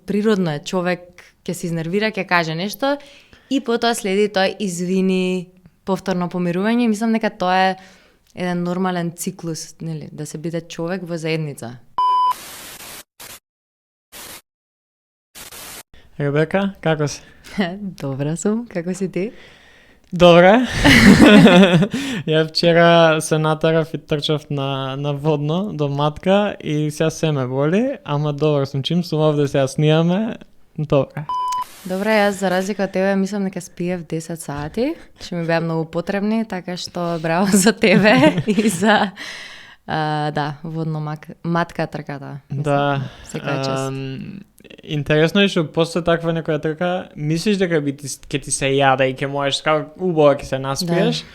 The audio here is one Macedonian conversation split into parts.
природно е, човек ќе се изнервира, ќе каже нешто и потоа следи тој извини, повторно помирување и мислам дека тоа е еден нормален циклус, нели, да се биде човек во заедница. Ребека, како си? Добра сум, како си ти? Добре. Ја вчера се натарав и трчав на водно до матка и сега се ме боли, ама добро сум, чим сум овде сега снимаме, добре. Добре, јас за разлика од тебе мислам дека спиев 10 сати, што ми беа многу потребни, така што браво за тебе и за водно матка трката. Да. Секоја чест. Интересно е што после таква некоја трка, мислиш дека ќе ти се јаде и ќе можеш како убаво ќе се наспиеш. Да.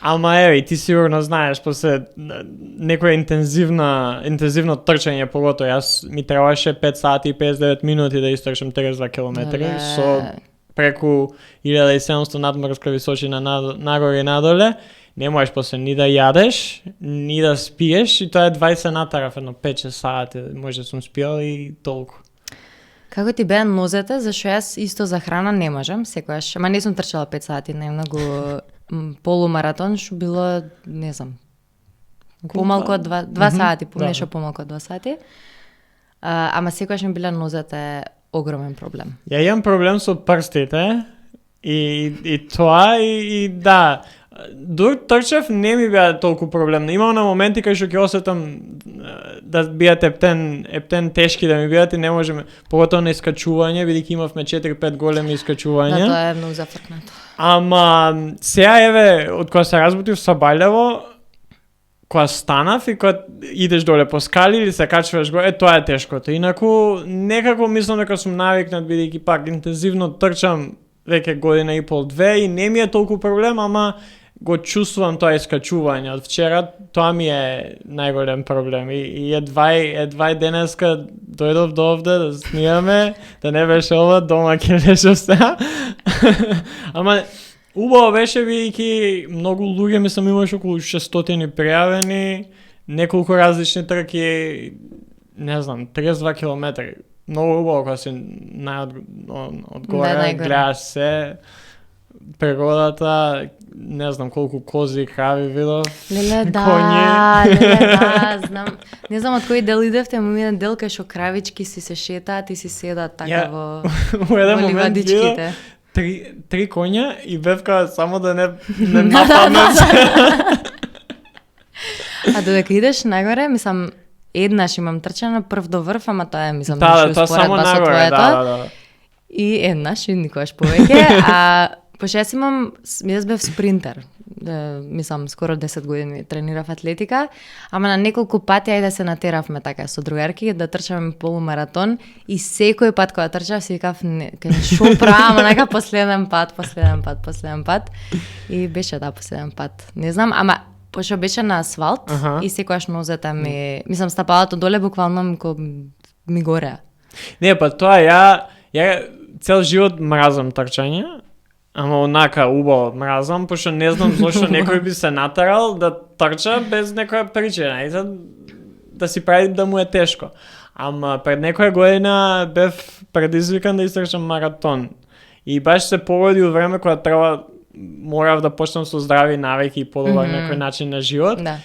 Ама еве, ти сигурно знаеш, после некоја интензивно трчање, погото јас ми требаше 5 сати и 59 минути да истрчам 32 километри со преку 1700 надморска височина нагоре и надоле. Не можеш после ни да јадеш, ни да спиеш и тоа е 20 натарав, едно 5-6 сати, може да сум спиел и толку. Како ти беа нозете, зашо јас исто за храна не можам, секогаш, ама не сум трчала 5 сати, најмногу полумаратон, што било, не знам, помалку од 2 сати, нешто помалку од 2 сати. Ама секогаш ми биле нозете огромен проблем. Ја имам проблем со прстите и тоа и да, дур трчав не ми беа толку проблемно. Имам на моменти кај што ќе осетам да биат ептен тешки да ми биат и не можеме, поготово на искачување, бидејќи имавме 4-5 големи искачувања. Да, тоа е многу зафркнато. Ама сега еве, од кога се разбутив со Бајлево, кога станав и кога идеш доле по скали или се качваш горе, тоа е тешкото. Инаку некако мислам дека сум навикнат, бидејќи пак интензивно трчам веќе година и пол-две и не ми е толку проблем, ама го чувствувам тоа искачување од вчера, тоа ми е најголем проблем и едва денеска дојдов до овде да снимаме, да не беше ова, дома ќе беше сега. Ама убаво беше, бидејќи многу луѓе, мислам имаш околу 600 пријавени, неколку различни трки, не знам, 32 километри. Многу убаво кога си одгоре, гледаш се, природата, не знам колку кози и крави видов, коњи. Знам. Не знам од кој дел идевте, ама ми еден дел кај што кравички си се шетаат и си седат така во ливадичките. Три коња и бевка само да не нападнат. А додека идеш нагоре, мислам, еднаш имам трчано прв до врв, ама тоа е, мислам, тоа само нагоре, да. И еднаш, и никогаш повеќе, пошто јас бев спринтер, мислам, скоро 10 години тренирав атлетика, ама на неколку пати ајде се натеравме така со другарки да трчаме полумаратон и секој пат кога трчав си викав, шо правам, нека последен пат и беше последен пат. Не знам, ама пошто беше на асфалт и секојаш нозете ми, мислам, стапалото доле буквално ми гореа. Не, па тоа ја цел живот мразам трчање, ама онака убаво мразам, пошто не знам зошто некој би се натарал да трча без некоја причина и да си прави да му е тешко. Ама пред некоја година бев предизвикан да истрчам маратон. И баш се погоди од време кога морав да почнам со здрави навики и подобар некој начин на живот. Да.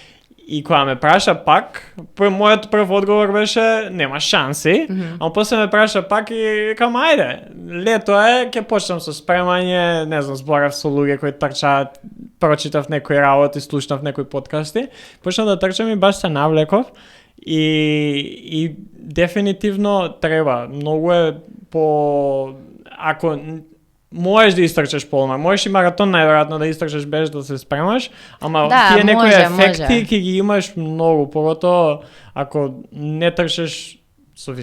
И кога ме праша пак, мојот прв одговор беше нема шанси, а после ме праша пак и викам ајде, лето е, ќе почнам со спремање, не знам, зборав со луѓе кои трчаат, прочитав некои работи, слушнав некои подкасти, почнав да трчам и баш се навлеков и дефинитивно треба, многу е ако можеш да истрчаш полумар, можеш и маратон најверојатно да истрчаш без да се спремаш, ама тие некои ефекти ќе ги имаш многу, поготово ако не трчаш со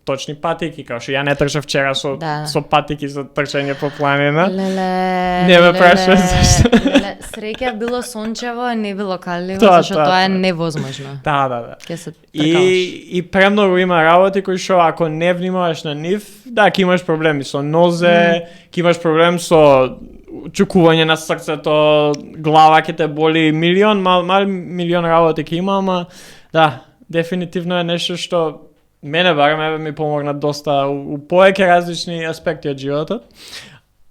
точни патики, као што ја не трчав вчера со патики за трчање по планина. Не ме прашуваш зашто. Среќа било сончево, не било каливо, зашто тоа е невозможно. Да. Ќе се тркаваш. И премногу има работи кои што ако не внимаваш на нив, да, ќе имаш проблеми со нозе, ќе имаш проблем со чукување на срцето, глава ќе те боли, милион работи ќе има, ама да, дефинитивно е нешто што мене барем ми помогна доста у повеќе различни аспекти од животот.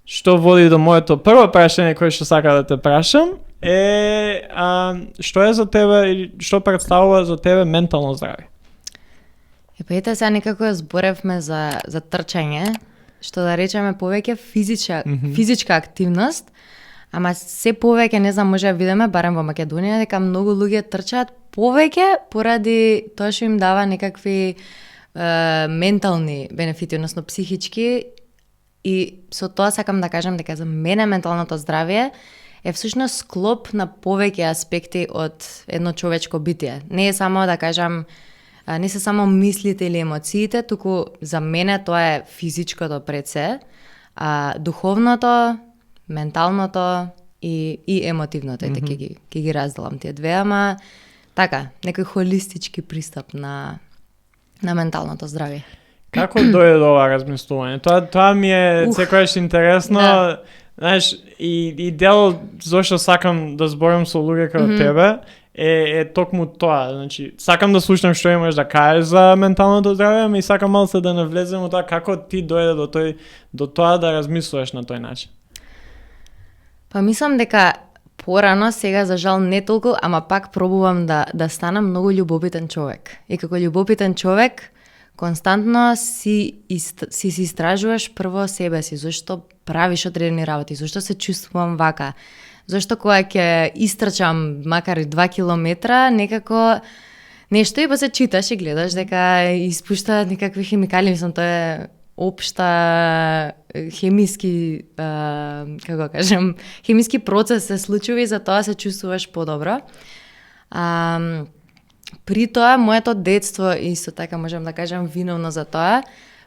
Што води до моето прво прашање кое што сака да те прашам е што е за тебе или што представува за тебе ментално здравје? Ете сега некако зборевме за трчање, што да речеме повеќе физичка активност, ама се повеќе, не знам, може да видиме, барем во Македонија, дека многу луѓе трчаат повеќе поради тоа што им дава некакви ментални бенефити, односно психички. И со тоа сакам да кажам дека за мене менталното здравје е всушност склоп на повеќе аспекти од едно човечко битие. Не е само да кажам, не се само мислите или емоциите, туку за мене тоа е физичкото пред се, духовното, менталното и емотивното. Ќе ги разделам тие две, ама така, некој холистички пристап на менталното здравје. Како дојде до ова размислување? Тоа ми е секогаш интересно. Да. Знаеш, и дел зошто сакам да зборам со луѓе како тебе е токму тоа. Значи, сакам да слушнам што имаш да кажеш за менталното здравје, ама и сакам малце да навлезем во тоа како ти дојде до тоа да размислуваш на тој начин. Па мислам дека порано, сега за жал не толку, ама пак пробувам да станам многу љубопитен човек. И како љубопитен човек, константно си истражуваш прво себе си, зашто правиш одредени работи, зашто се чувствувам вака, зашто кога ќе истрчам макар и 2 километра, некако нешто и после читаш и гледаш дека испушта некакви хемикали, мислам, тоа е општа хемиски, како кажем, хемиски процес се случува и за тоа се чувствуваш подобро. При тоа, моето детство, исто така можам да кажам виновно за тоа,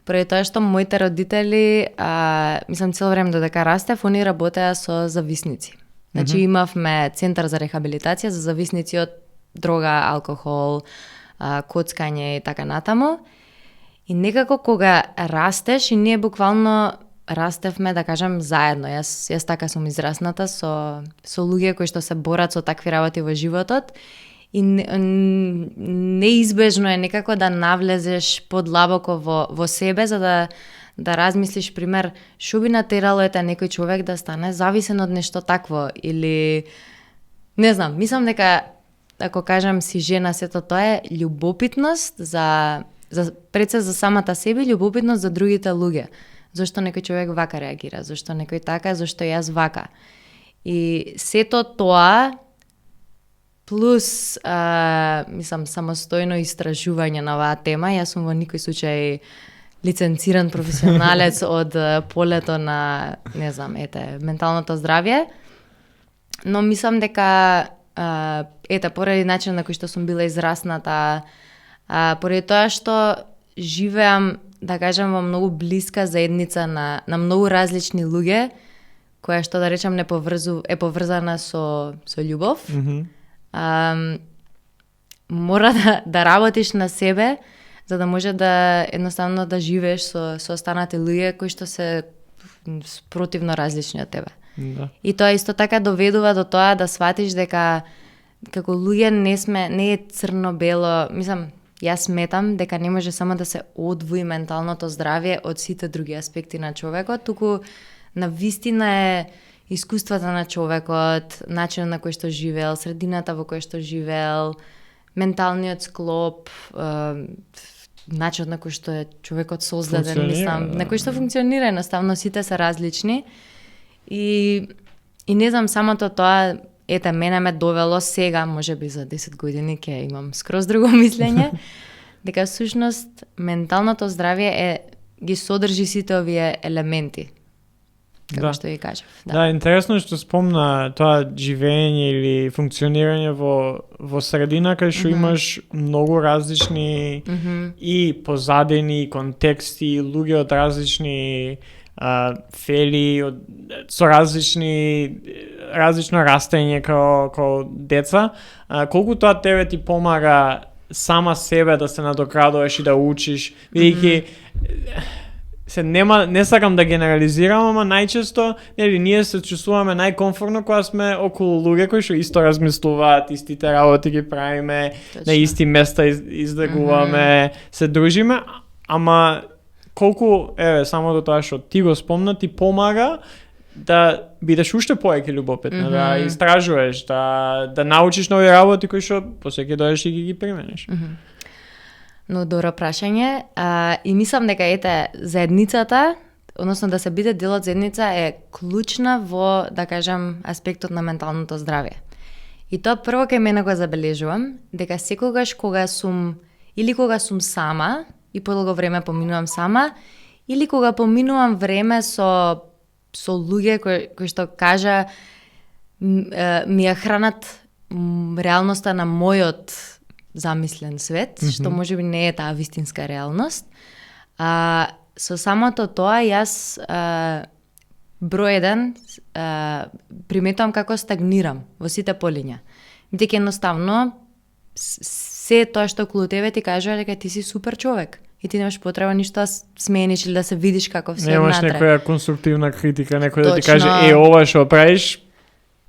преди тоа што моите родители, мислам цело време додека растев, они работеа со зависници. Значи имавме центар за рехабилитација за зависници од дрога, алкохол, коцкање и така натаму. И некако кога растеш, и ние буквално растевме, да кажам, заедно. Јас така сум израсната со луѓе кои што се борат со такви работи во животот. И неизбежно е некако да навлезеш подлабоко во себе, за да размислиш, пример, шо би натерало некој човек да стане зависен од нешто такво, или не знам, мислам дека, ако кажам си жена, сето тоа е љубопитност пред се за самата себе, љубопитност за другите луѓе. Зошто некој човек вака реагира, зошто некој така, зошто јас вака. И сето тоа плюс, мислам, самостојно истражување на оваа тема. Јас сум во никој случај лиценциран професионалец од полето на, не знам, менталното здравје. Но мислам дека, поради начин на кој што сум била израсната, поради тоа што живеам, да кажам, во многу блиска заедница на многу различни луѓе, која што, да речам, е поврзана со љубов. Мора да работиш на себе, за да може да едноставно да живееш со останати луѓе кои што се спротивно различни од тебе. Да. И тоа исто така доведува до тоа да сватиш дека како луѓе не е црно-бело, мислам, јас сметам дека не може само да се одвои менталното здравје од сите други аспекти на човекот, туку на вистина е искуствата на човекот, начинот на кој што живеел, средината во кој што живеел, менталниот склоп, начинот на кој што е човекот создаден, мислам, на кој што функционира, едноставно сите се различни. И не знам, самото тоа, мене ме довело сега, можеби за 10 години ќе имам скроз друго мислење, дека всушност менталното здравје ги содржи сите овие елементи. Како што ви кажав. Да, интересно што спомна тоа живење или функционирање во средина кај што имаш многу различни и позадини, и контексти, луѓе од различни фели, со различно растење како деца. Колку тоа тебе ти помага сама себе да се надоградуваш и да учиш, бидејќи не сакам да генерализирам, ама најчесто, нели, ние се чувствуваме најкомфортно кога сме околу луѓе кои што исто размислуваат, истите работи ги правиме, на исти места издргуваме, се дружиме, ама колку, самото тоа што ти го спомна, ти помага да бидеш уште повеќе љубопитна, да истражуваш, да научиш нови работи кои што после ќе дојдеш и ги примениш. Но добро прашање. И мислам дека заедницата, односно да се биде дел од заедница е клучна во, да кажам, аспектот на менталното здравје. И тоа прво кај мене го забележувам, дека секогаш кога сум сама и подолго време поминувам сама, или кога поминувам време со луѓе кои што кажа ми ја хранат реалноста на мојот замислен свет, што можеби не е таа вистинска реалност. Со самото тоа јас број 1 приметувам како стагнирам во сите полиња. Дека едноставно се тоа што околу тебе ти кажува дека ти си супер човек и ти немаш потреба ништо да смениш или да се видиш каков си немаш однатре. некоја конструктивна критика, некој да ти каже ова што правиш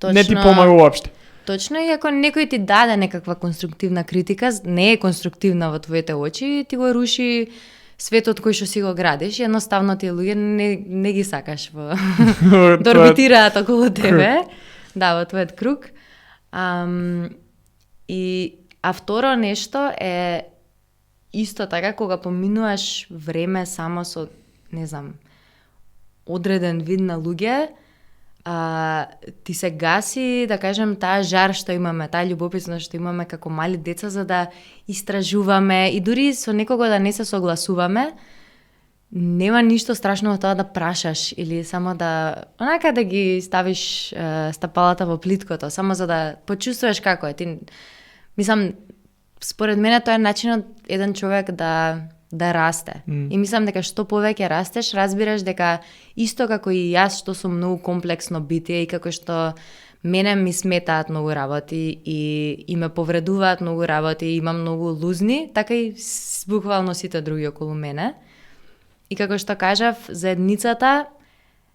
не ти помага уопште. Точно, и ако некој ти даде некаква конструктивна критика, не е конструктивна во твоите очи, ти го руши светот кој што си го градиш, и едноставно тие луѓе не ги сакаш да орбитираат околу тебе. Да, во твојот круг. А второ нешто е исто така кога поминуваш време само со, не знам, одреден вид на луѓе, ти се гаси, да кажем, таа жар што имаме, таа љубопитност што имаме како мали деца за да истражуваме и дури со некого да не се согласуваме, нема ништо страшно во тоа да прашаш или само да онака да ги ставиш стапалата во плиткото, само за да почувствуваш како е. Мислам, според мене тоа е начинот еден човек да расте. И мислам дека што повеќе растеш, разбираш дека исто како и јас што сум многу комплексно битие и како што мене ми сметаат многу работи и ме повредуваат многу работи и имам многу лузни, така и буквално сите други околу мене. И како што кажав, заедницата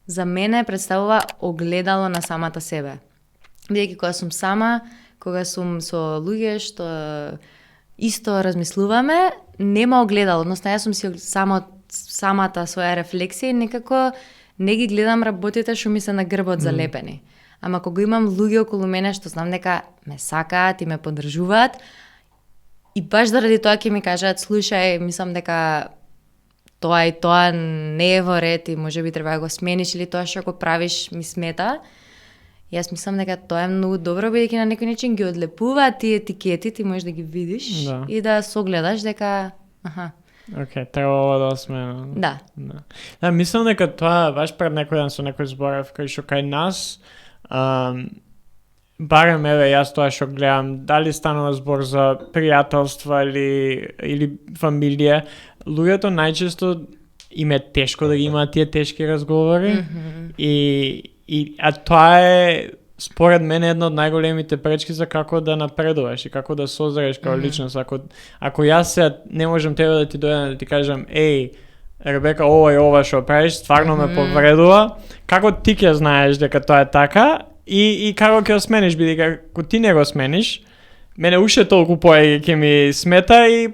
за мене представува огледало на самата себе. Бидејќи кога сум сама, кога сум со луѓе што исто размислуваме, нема огледало, односно јас сум си самата своја рефлексија и некако не ги гледам работите што ми се на грбот залепени. Ама кога имам луѓе околу мене што знам дека ме сакаат и ме поддржуваат, и баш заради тоа ќе ми кажат, слушај, мислам дека тоа и тоа не е во ред и можеби треба да го смениш или тоа што го правиш ми смета. Јас мислам дека тоа е многу добро, бидејќи на некој начин ги одлепуваат тие етикети, ти можеш да ги видиш и да согледаш дека Океј, требало да смена. Да. Да, мислам дека тоа баш пред некој ден со некој зборев кај што кај нас барем јас тоа што гледам, дали станува збор за пријателства или фамилија, луѓето најчесто им е тешко да ги имаат тие тешки разговори а тоа е според мене една од најголемите пречки за како да напредуваш и како да созреш како личност. Ако јас не можам тебе да ти дојдам да ти кажам, Ребека, ова и ова што правиш, стварно ме повредува, како ти ќе знаеш дека тоа е така и како ќе го смениш, бидејќи ако ти не го смениш, мене уште толку повеќе ќе ми смета и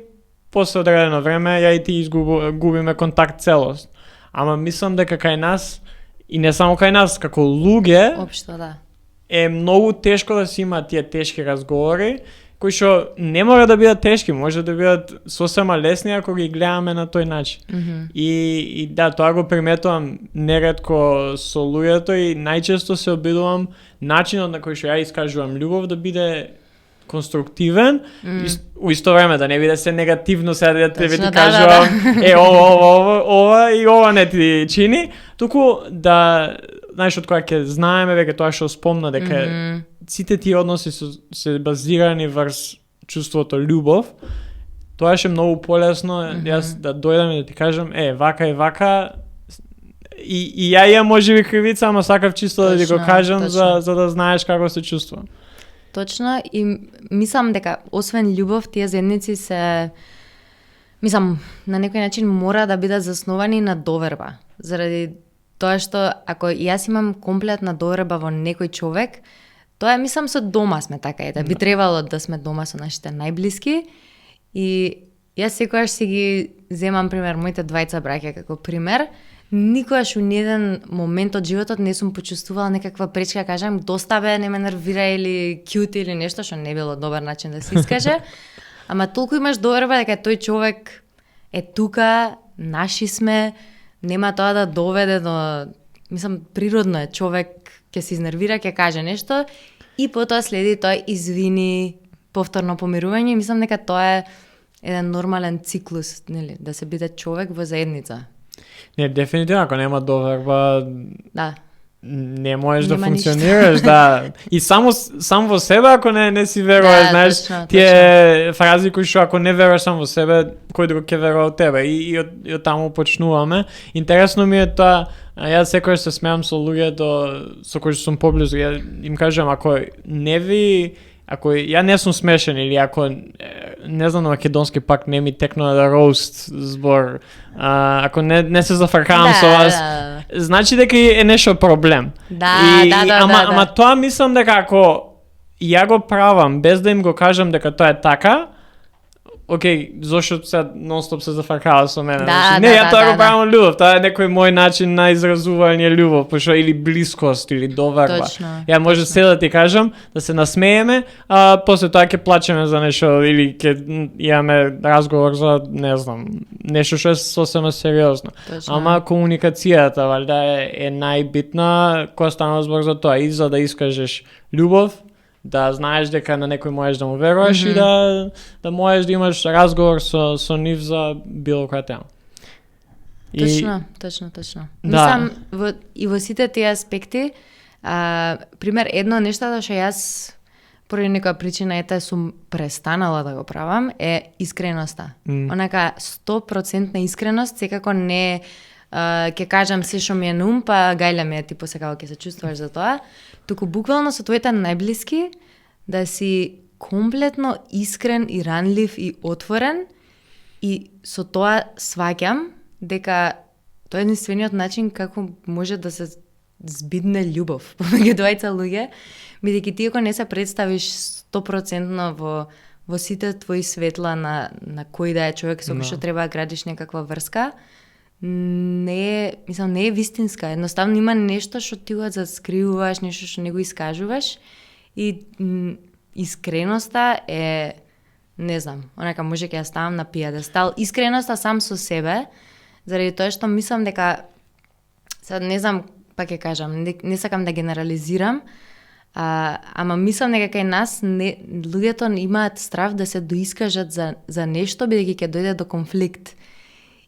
после одредено време ја и ти губиме контакт целост. Ама мислам дека кај нас и не само кај нас, како луѓе, општо да. Е многу тешко да се имаат тие тешки разговори, кои што не мора да бидат тешки, може да бидат сосема лесни ако ги гледаме на тој начин. И да, тоа го приметувам неретко со луѓето и најчесто се обидувам начинот на кој што ја искажувам љубов да биде конструктивен, у исто време да не биде се негативно, сега да ти кажувам, ова и ова не ти чини, туку да, знаеш, од која ќе знаеме веќе тоа што спомна, дека сите тие односи се базирани врз чувството љубов, тоа ше многу полесно јас да дојдам и да ти кажам, вака и вака, и ја ја можеби кривица, ама сакав чисто да ти го кажам за да знаеш како се чувствувам. Точно, и мислам дека освен љубов, тие заедници се Мислам, на некој начин мора да бидат засновани на доверба. Заради тоа што ако јас имам комплетна доверба во некој човек, тоа мислам со дома сме така, ете, би требало да сме дома со нашите најблиски и јас секогаш си ги земам пример моите двајца браќа како пример. Никогаш у ниеден момент од животот не сум почувствувала некаква пречка, кажам, доста бе, не ме нервира или кјут или нешто што не било добар начин да се искаже. Ама толку имаш доверба дека тој човек е тука, наши сме, нема тоа да доведе до, мислам, природно е, човек ќе се изнервира, ќе каже нешто и потоа следи тоа извини, повторно помирување, мислам дека тоа е еден нормален циклус, нели, да се биде човек во заедница. Не, дефинитивно, ако нема доверба, Да. не можеш да Нема функционираш, да. И сам во себе ако не си веруваш, Да, знаеш, точно, тие фрази кои што ако не веруваш сам во себе, кој друг ќе верува во тебе и од таму почнуваме. Интересно ми е тоа, јас секогаш се смеам со луѓето со кои сум поблизу, ја им кажам ако ја не сум смешен или ако не знам на македонски пак не ми текнува да роуст збор, ако не се зафркавам со вас, значи дека е нешто проблем. Ама тоа мислам дека ако ја го правам без да им го кажам дека тоа е така, окей, зошто се нон-стоп се зафркава со мене. Ја тоа го правам љубов, тоа е некој мој начин на изразување љубов, пошто или блискост или доверба. Ја може се да ти кажам, да се насмееме, а после тоа ќе плачеме за нешто или ќе имаме разговор за, не знам, нешто што е сосема сериозно. Ама комуникацијата валјда е најбитна кога станува збор за тоа и за да искажеш љубов, да знаеш дека на некој можеш да му веруваш и да можеш да имаш разговор со нив за било која тема. Точно. Мислам, и во сите тие аспекти, пример, едно нештото што јас поради некоја причина сум престанала да го правам е искреноста. Онака 100% искреност, секако не ќе кажам се што ми е на ум, па гајле ме ти после како ќе се чувствуваш за тоа, туку буквално со твоите најблиски да си комплетно искрен и ранлив и отворен и со тоа сваќам дека тоа е единствениот начин како може да се збидне љубов помеѓу двајца луѓе, бидејќи ти ако не се представиш 100% во сите твои светла на кој да е човек со кој што треба да градиш некаква врска, не е вистинска. Едноставно има нешто што ти го заскривуваш, нешто што не го искажуваш и искреноста е, не знам, онака може ќе ја ставам на пиедестал. Искреноста сам со себе, заради тоа што мислам дека, сега не знам, пак ќе кажам, не сакам да генерализирам, ама мислам дека кај нас луѓето имаат страф да се доискажат за нешто, бидејќи ќе дојде до конфликт.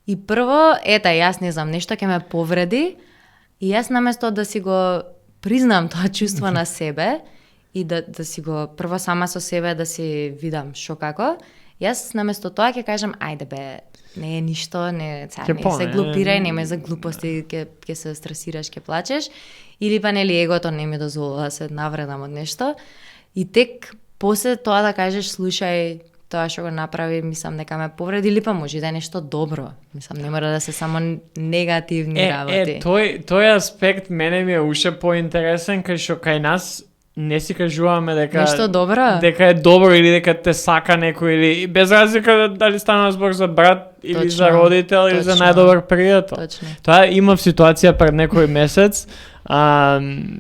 И прво, јас не знам, нешто ќе ме повреди и јас наместо да си го признам тоа чувство на себе и да си го прво сама со себе да си видам шо како, јас наместо тоа ќе кажам, ајде бе, не е ништо, не се глупирај, нема за глупости, ќе се стресираш, ќе плачеш, или па нели егото не ми дозволува да се навредам од нешто. И тек после тоа да кажеш, слушај, тоа што го направи, мислам дека ме повреди, или па може да е нешто добро. Мислам, не мора да се само негативни работи. Тој аспект мене ми е уште поинтересен, кај што кај нас не си кажуваме дека нешто добро, дека е добро или дека те сака некој, или без разлика дали станува збор за брат или за родител или за најдобар пријател. Тоа имав ситуација пред некој месец,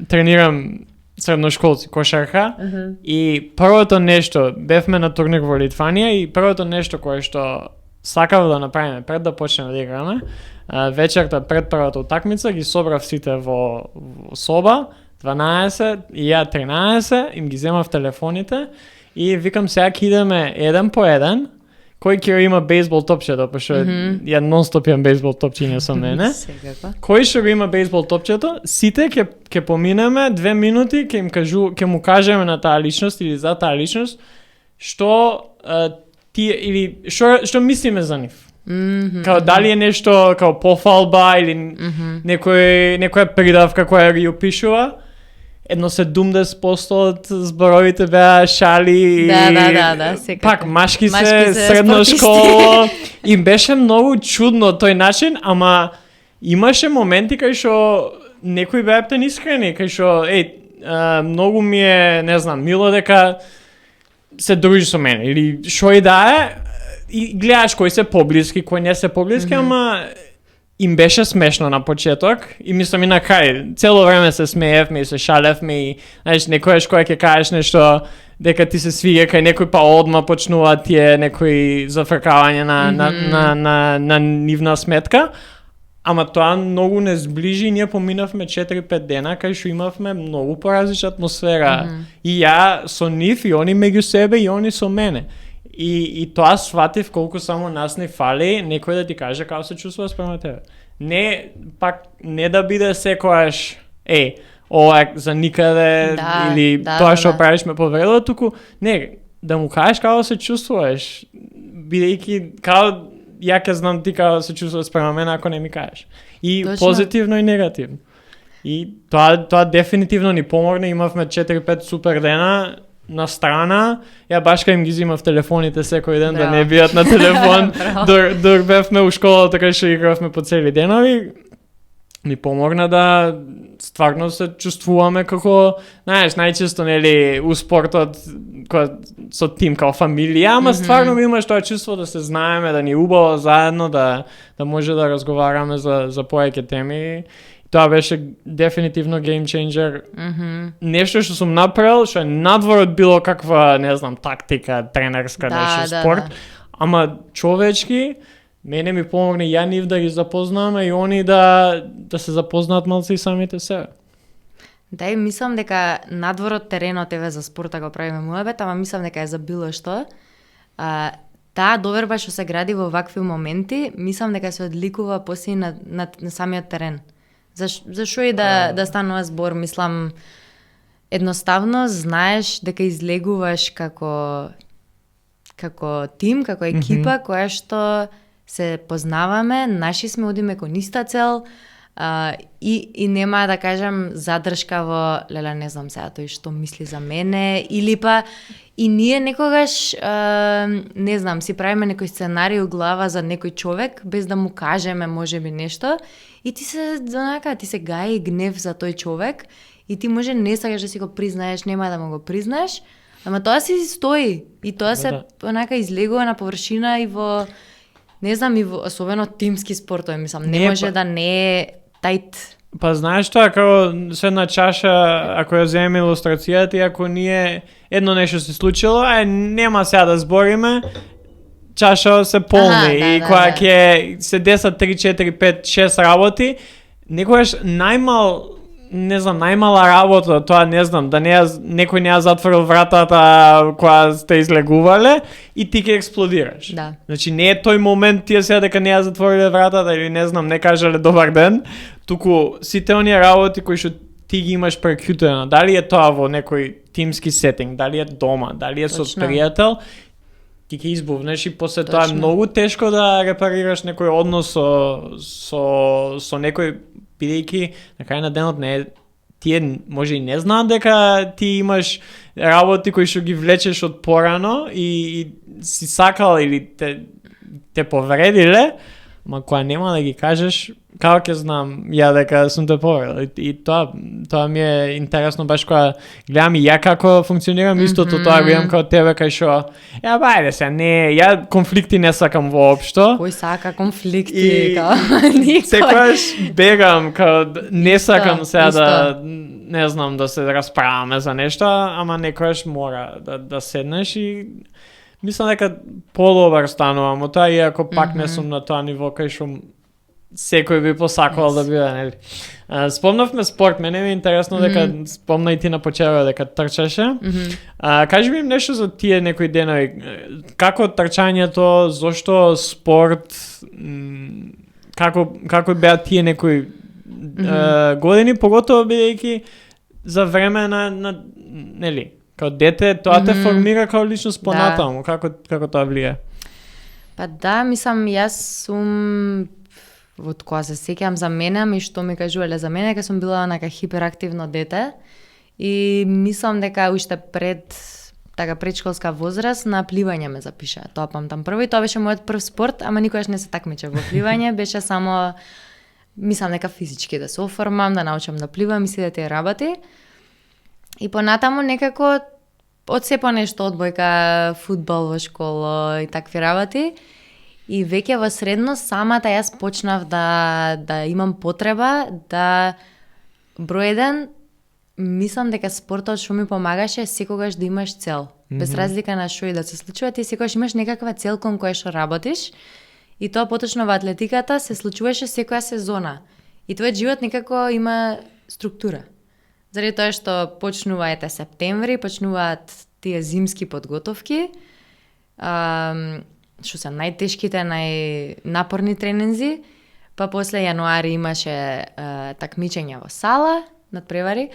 тренирам средношколци кошарка и првото нешто, бевме на турнир во Литванија и првото нешто кое што сакав да направиме пред да почнеме да играме, вечерта пред првата утакмица ги собрав сите во соба, 12 и ја 13, им ги земав телефоните и викам сега ќе идеме еден по еден, кој ќе има бейсбол топчето, пошто ја нон-стоп имам бейсбол топчиња со мене. Кој што го има бейсбол топчето, сите ќе поминеме 2 минути, ќе му кажеме на таа личност или за таа личност што тие или што мислиме за нив. Као дали е нешто као пофалба или некоја придавка која ги опишува. едно 70% од зборовите беа шали и Да, секако. пак машки се средно спортисти. школа. Им беше многу чудно тој начин, ама имаше моменти кај што некои беа птен искрени, кај што многу ми е, не знам, мило дека се дружи со мене или што и да е, и гледаш кои се поблиски, кои не се поблиски, ама им беше смешно на почеток и мислам и на крај, цело време се смеевме и се шалевме и знаеш, некојаш кога ќе кажеш нешто дека ти се свиѓа кај некој па одма почнува тие некои зафркавање на нивна сметка. Ама тоа многу не сближи и ние поминавме 4-5 дена кај што имавме многу поразлична атмосфера. И ја со нив и они меѓу себе и они со мене. И тоа сватив колку само нас не фали некој да ти каже како се чувствува спрема тебе. Не да биде секојаш ова за никаде или тоа што правиш ме повредило, туку не, да му кажеш како се чувствуваш, бидејќи како ја ќе знам ти како се чувствуваш спрема мене ако не ми кажеш. И точно. Позитивно и негативно. И тоа дефинитивно ни помогна, имавме 4-5 супер дена на страна, ја баш кај им ги зимав телефоните секој ден да не бијат на телефон, док бевме у школата кај што игравме по цели денови, ни помогна да стварно се чувствуваме како, знаеш, најчесто нели у спортот со тим као фамилија, ама стварно имаш тоа чувство да се знаеме, да ни убаво заедно, да може да разговараме за повеќе теми. Тоа беше дефинитивно game changer. Нешто што сум направил, што е надвор од било каква, не знам, тактика, тренерска, нешто спорт, ама човечки, мене ми помогне ја нив да ги запознаме и они да се запознаат малци и самите себе. Да, и мислам дека надвор од теренот еве за спорта го правиме муабет, ама мислам дека е за било што. Таа доверба што се гради во вакви моменти, мислам дека се одликува после на самиот терен. Зашо и да станува збор, мислам, едноставно знаеш дека излегуваш како тим, како екипа, која што се познаваме, наши сме, одиме кон иста цел, и нема да кажам задршка во, леле, не знам сега тој што мисли за мене, или па и ние некогаш, не знам, си правиме некој сценарij у глава за некој човек, без да му кажеме можеби нешто, и ти се гаи гнев за тој човек, и ти може не сакаш да си го признаеш, нема да му го признаеш, ама тоа си стои, и тоа се онака излегува на површина и во, не знам, и во особено тимски спортови, мислам, не може да не е тајт. Па знаеш тоа, како се една чаша, ако ја земеме илустрацијата и ако ние едно нешто се случило, нема сега да збориме, чаша се полни и кога ќе се десат 3, 4, 5, 6 работи, некојаш најмала работа, тоа не знам, да некој не ја затворил вратата кога сте излегувале и ти ќе експлодираш. Да. Значи не е тој момент тие сега дека не ја затвориле вратата или не знам, не кажале добар ден, туку сите оние работи кои што ти ги имаш прекјутено, дали е тоа во некој тимски сетинг, дали е дома, дали е со пријател, ти ќе избувнеш и после тоа е многу тешко да репарираш некој однос со некој, бидејќи на крај на денот тие може и не знаат дека ти имаш работи кои што ги влечеш од порано и си сакал или те повредиле, ма кога нема да ги кажеш, како ќе знам ја дека сум те повредил. И тоа ми е интересно баш кога гледам и ја како функционирам, истото тоа го имам како тебе кај што бајде се, ја конфликти не сакам воопшто. Кој сака конфликти? Секојаш бегам, не сакам сега да не знам да се расправаме за нешто, ама некојаш мора да седнеш и мислам дека подобар станувам од тоа, иако пак не сум на тоа ниво кај што секој би посакувал да биде, нели. Спомнавме спорт, мене ми е интересно дека спомна и ти на почетокот дека трчаше. Кажи ми нешто за тие некои денови. Како трчањето, зошто спорт, како беа тие некои години, поготово бидејќи за време на нели, као дете, тоа те формира као личност понатаму, како тоа влие? Па да, мислам, јас сум од кога се сеќавам за мене, и што ми кажувале за мене, дека сум била онака хиперактивно дете и мислам дека уште пред предшколска возраст на пливање ме запиша. Тоа памтам прво и тоа беше мојот прв спорт, ама никогаш не се такмичев во пливање, беше само мислам дека физички да се оформам, да научам да пливам и си да тие работи. И понатаму некако од се по нешто, одбојка, фудбал во школа и такви работи. И веќе во средно самата јас почнав да имам потреба да број еден, мислам дека спортот што ми помагаше секогаш да имаш цел. Без разлика на што и да се случува, ти секогаш имаш некаква цел кон која што работиш. И тоа поточно во атлетиката се случуваше секоја сезона. И твојот живот некако има структура. Заради тоа што почнува септември, почнуваат тие зимски подготовки, што се најтешките, најнапорни тренинзи, па после јануари имаше такмичења во сала, надпревари,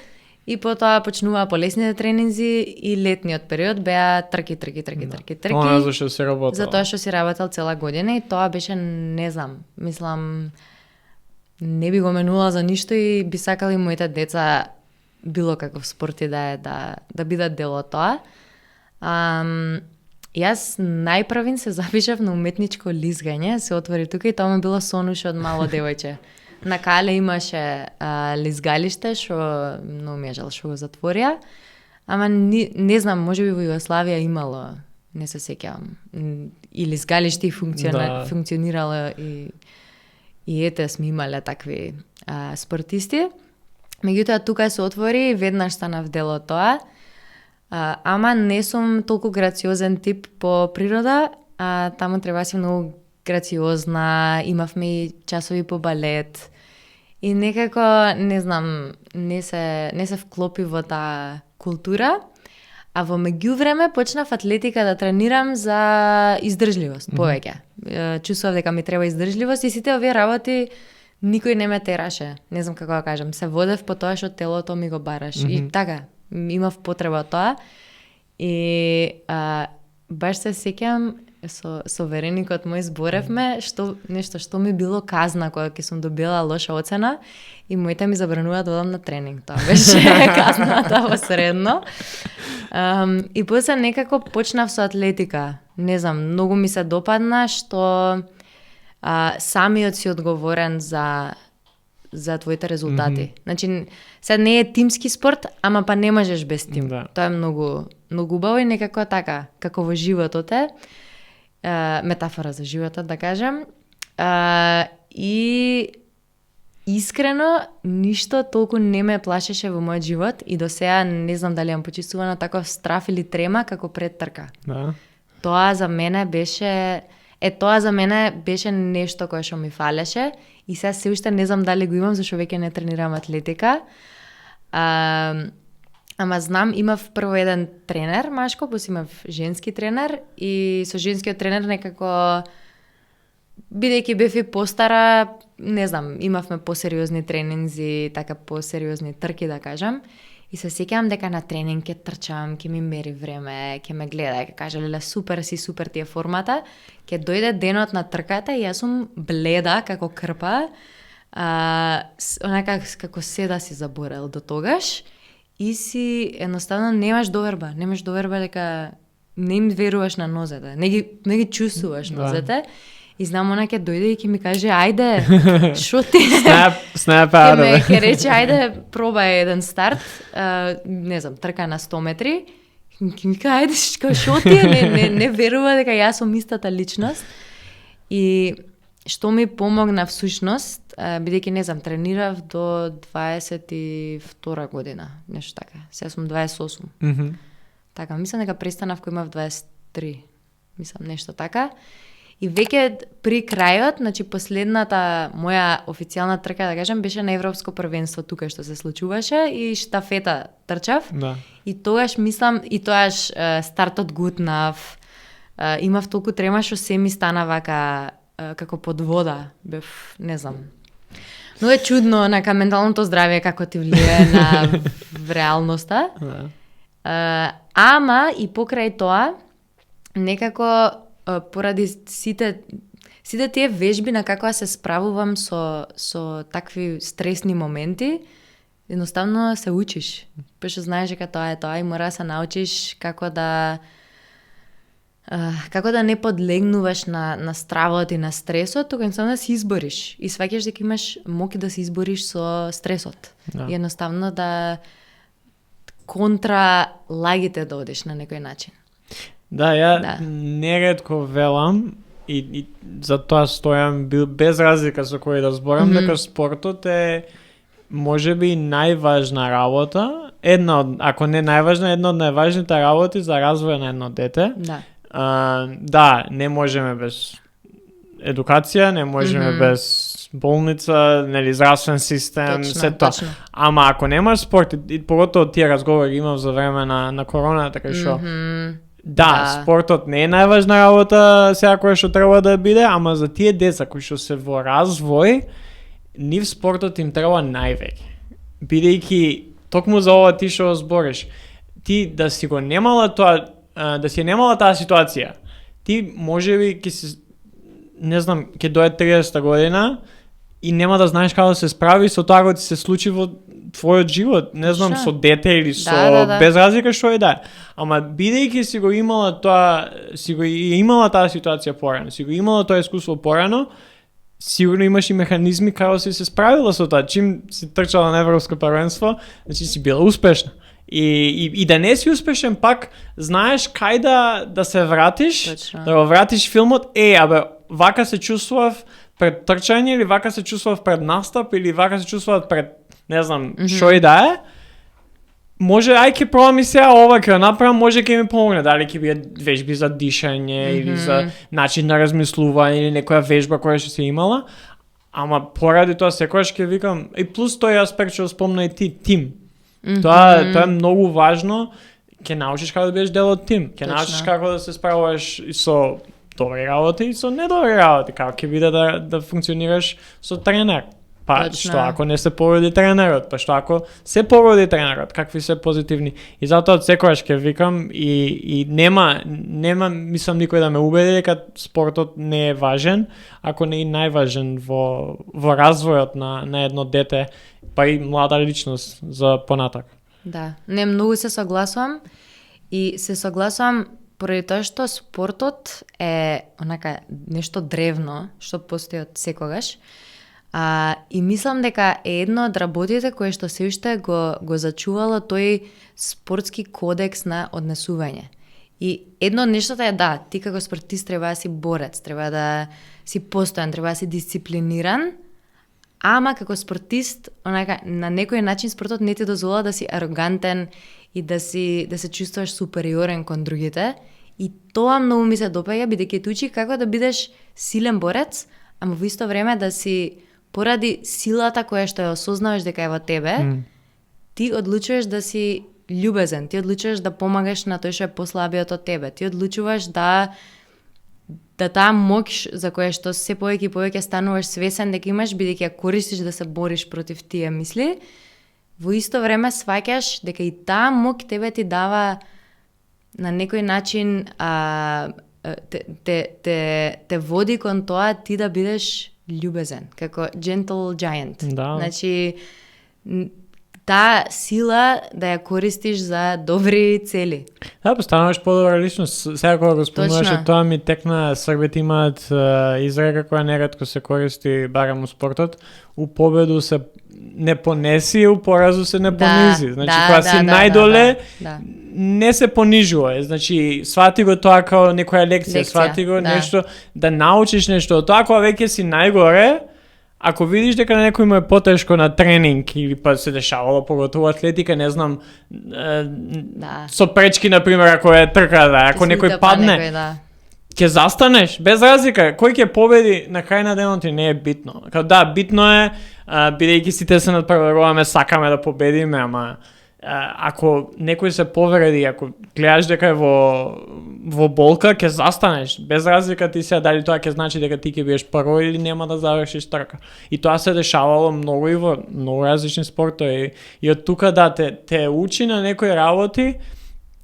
и потоа почнуваа полесните тренинзи и летниот период беа трки. Тоа зашто си работел. Затоа што си работел цела година и тоа беше, не знам, мислам, не би го менула за ништо и би сакали моите деца било каков спорт и да бидат дел од тоа. Јас најпрвин се запишав на уметничко лизгање, се отвори тука и тоа ми било сон уште од мало девојче. На Кале имаше лизгалиште, што многу ми е жал што го затворија, ама не знам, можеби во Југославија имало, не се сеќавам, и лизгалиште и функционирало и ете сме имале такви спортисти. Меѓутоа тука се отвори и веднаш станав дел од тоа. Ама не сум толку грациозен тип по природа, таму треба си многу грациозна, имавме и часови по балет и некако, не знам, не се вклопи во таа култура, а во меѓувреме почнав атлетика да тренирам за издржливост повеќе. Чувствував дека ми треба издржливост и сите овие работи никој не ме тераше, не знам како да кажам, се водев по тоа што телото ми го бараш и така, имав потреба од тоа и баш се сеќам со вереникот мој зборевме нешто што ми било казна кога ќе сум добила лоша оцена и моите ми забранува да одам на тренинг. Тоа беше казната во средно. И после некако почнав со атлетика. Не знам, многу ми се допадна што самиот си одговорен за твоите резултати. Значи, сега не е тимски спорт, ама па не можеш без тим. Да. Тоа е многу убаво и некако така, како во животот е. Метафора за животот, да кажем. И искрено, ништо толку не ме плашеше во мојот живот и до сега не знам дали имам почистувано таков страф или трема како пред трка. Да. Тоа за мене беше нешто кое што ми фалеше и сега се уште не знам дали го имам, зашто веќе не тренирам атлетика. Ама знам, имав прво еден тренер машко, после имав женски тренер и со женскиот тренер некако, бидејќи бев и постара, не знам, имавме посериозни тренинзи, така посериозни трки, да кажам. И се сеќавам дека на тренинг ќе трчам, ќе ми мери време, ќе ме гледа, ќе каже, леле, супер ти е формата. Ќе дојде денот на трката и јас сум бледа како крпа, онака како се да си заборел до тогаш. И си, едноставно, немаш доверба дека не им веруваш на нозете, не ги чувствуваш нозете. И знам, она ќе дојде и ќе ми каже, ајде, шо ти? Snap Ќе рече, ајде, пробај еден старт, не знам, трка на 100 метри. Ќе ми каже, ајде, шо ти? Не верува дека јас сум истата личност. И што ми помогна всушност, бидејќи, не знам, тренирав до 22 година, нешто така. Сега сум 28. Така, мислам дека престанав кој имав 23. Мислам, нешто така. И веќе при крајот, значи последната моја официјална трка, да кажем, беше на Европско првенство тука што се случуваше и штафета трчав. Да. И тогаш мислам, и тогаш стартот гутнав, имав толку трема што се ми стана вака како под вода, бев, не знам. Но е чудно на менталното здравје како ти влие на реалноста. Ама и покрај тоа, некако поради сите тие вежби на како се справувам со такви стресни моменти, Едноставно се учиш. Пеше знаеш дека тоа е тоа и мора да се научиш како да не подлегнуваш на стравот и на стресот, тука едноставно да се избориш. И сваќаш дека имаш моќ да се избориш со стресот. Да. И едноставно да контра лагите да одиш на некој начин. Да, ја неретко велам и за тоа стојам без разлика со кој да зборам, дека спортот е можеби најважна работа, ако не најважна, една од најважните работи за развој на едно дете. Да. Да, не можеме без едукација, не можеме без болница, нели здравствен систем, се тоа. Ама ако немаш спорт, и поготово тие разговори имав за време на корона, така што да, спортот не е најважна работа сега која што треба да биде, ама за тие деца кои што се во развој, нив спортот им треба највеќе. Бидејќи токму за ова ти што збориш, ти да си го немала тоа, да си немала таа ситуација, ти можеби ќе се, не знам, ќе дое 30 година и нема да знаеш како да се справи со тоа кога ти се случи во твојот живот, не знам, со дете или со без разлика што е да. Ама бидејќи си го имала тоа, си го имала таа ситуација порано, си го имала тоа искуство порано, сигурно имаш и механизми како си се справила со тоа. Чим си трчала на европско првенство, значи си била успешна. И да не си успешен пак, знаеш кај да се вратиш, точно. Да го вратиш филмот, вака се чувствував пред трчање, или вака се чувствував пред настап, или вака се чувствував пред, не знам, шо и да е. Може, ќе пробам и сега ова ќе направам, може ќе ми помогне, дали ќе биде вежби за дишање или за начин на размислување или некоја вежба која што се имала, ама поради тоа секогаш ќе викам, и плюс тој аспект што спомна и ти, тим. Тоа е многу важно, ќе научиш како да бидеш дел од тим, ќе научиш како да се справуваш и со добри работи и со недобри работи, како ќе биде да функционираш со тренер. Па што ако не се породи тренерот, па што ако се породи тренерот, какви се позитивни. И затоа секогаш ќе викам и нема мислам никој да ме убеди дека спортот не е важен, ако не е најважен во развојот на едно дете, па и млада личност за понатак. Да, не многу се согласувам и се согласувам поради тоа што спортот е онака нешто древно што постои од секогаш. И мислам дека е едно од работите кое што се уште го зачувало тој спортски кодекс на однесување. И едно од нештата е ти како спортист треба да си борец, треба да си постојан, треба да си дисциплиниран, ама како спортист, онака на некој начин спортот не ти дозвола да си арогантен и да се чувствуваш супериорен кон другите. И тоа многу ми се допаѓа, бидејќи те учи како да бидеш силен борец, ама во исто време да си поради силата која што ја осознаваш дека е во тебе, ти одлучуваш да си љубезен, ти одлучуваш да помагаш на тој што е послабиот од тебе, ти одлучуваш да таа моќ за која што се повеќе и повеќе стануваш свесен дека имаш, бидејќи ја користиш да се бориш против тие мисли, во исто време сваќаш дека и таа моќ тебе ти дава на некој начин те води кон тоа ти да бидеш љубезен, како gentle giant. Да. Значи, таа сила да ја користиш за добри цели. Да, постануваш подобра личност. Сега кога го спомнуваше, тоа ми текна, србите имаат изрека која неретко се користи барем у спортот, у победу се не понеси, у поразу се не понизи. Значи, кога си најдоле, не се понижува. Значи, свати го тоа како некоја лекција, свати го нешто, да научиш нешто. Тоа кога веќе си најгоре, ако видиш дека на некој му е потешко на тренинг или па се дешавало поготово атлетика, не знам, со пречки, например, ако е трка, ако некој падне, ќе застанеш, без разлика, кој ќе победи на крај на денот и не е битно. Битно е, бидејќи сите се надпреваруваме, сакаме да победиме, ама ако некој се повреди, ако гледаш дека е во болка, ќе застанеш. Без разлика ти се дали тоа ќе значи дека ти ќе бидеш прво или нема да завршиш трка. И тоа се дешавало многу и во многу различни спортови. И од тука те учи на некои работи.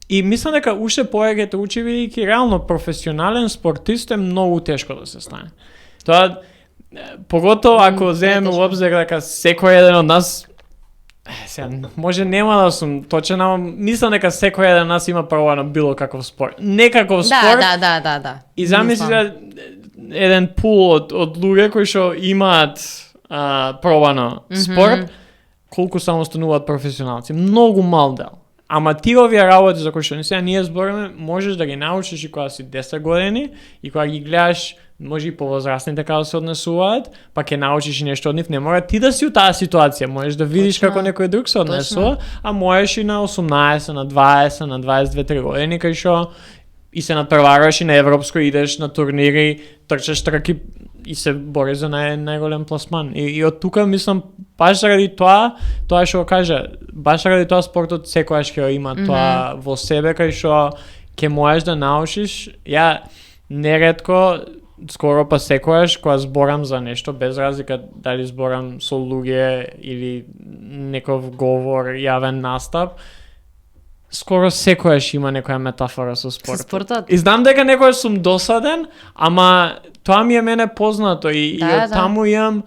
И мислам дека уште повеќе те учи, бидејќи реално професионален спортист е многу тешко да се стане. Тоа поготово ако земеме во обзир дека секој еден од нас Сега, може нема да сум точен, ама мислам дека секој еден нас има право на било каков спорт. Некаков спорт. Да. И замисли еден пул од луѓе кои што имаат пробано спорт, колку само стануваат професионалци. Многу мал дел. Ама ти овие работи за кои што не сега ние збориме, можеш да ги научиш и кога си 10 години и кога ги гледаш, може и повозрастните како се однесуваат, па ќе научиш и нешто од нив. Не мора ти да си у таа ситуација, можеш да видиш како некој друг се однесува, а можеш и на 18, на 20, на 22-3 години кај што и се натпреваруваш и на европско идеш на турнири, трчаш трки и се бориш за најголем пласман. И од тука мислам баш заради тоа што кажа, баш заради тоа спортот секогаш ќе има тоа во себе кај што ќе можеш да научиш. Ја неретко скоро па секогаш кога зборам за нешто, без разлика дали зборам со луѓе или неков говор, јавен настап, скоро секогаш има некоја метафора со спортот. И знам дека некогаш сум досаден, ама тоа ми е мене познато и од таму имам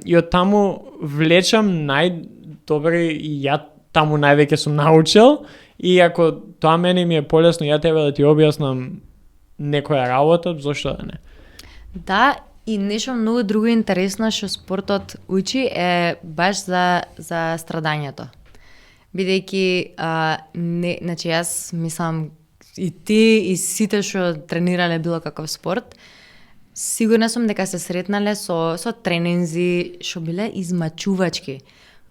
и од таму влечам најдобри и ја таму највеќе сум научил и ако тоа мене ми е полесно ја тебе да ти објаснам некоја работа, зошто да не? Да, и нешто многу друго интересно што спортот учи е баш за страдањето. Бидејќи, значи јас мислам и ти и сите што тренирале било каков спорт, сигурна сум дека се сретнале со тренинзи што биле измачувачки.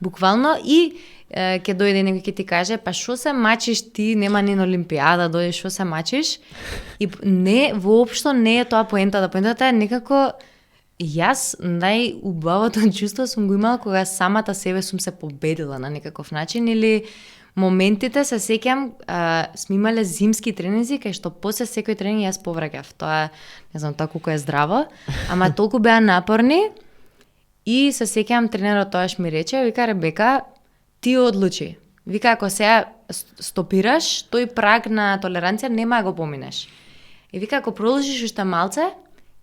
Буквално и ќе дојде некој ќе ти каже, па што се мачиш ти, нема ни на Олимпијада, дојдеш што се мачиш. И не, воопшто не е тоа поентата. Поентата е некако, јас најубавото чувство сум го имала кога самата себе сум се победила на некаков начин или моментите се сеќам, сме имале зимски тренинзи кај што после секој тренинг јас повраќав. Тоа не знам тоа колку е здраво, ама толку беа напорни и се сеќам тренерот тоаш ми рече, вика Ребека, ти одлучи. Вика, ако сега стопираш, тој праг на толеранција нема да го поминеш. И вика, ако продолжиш уште малце,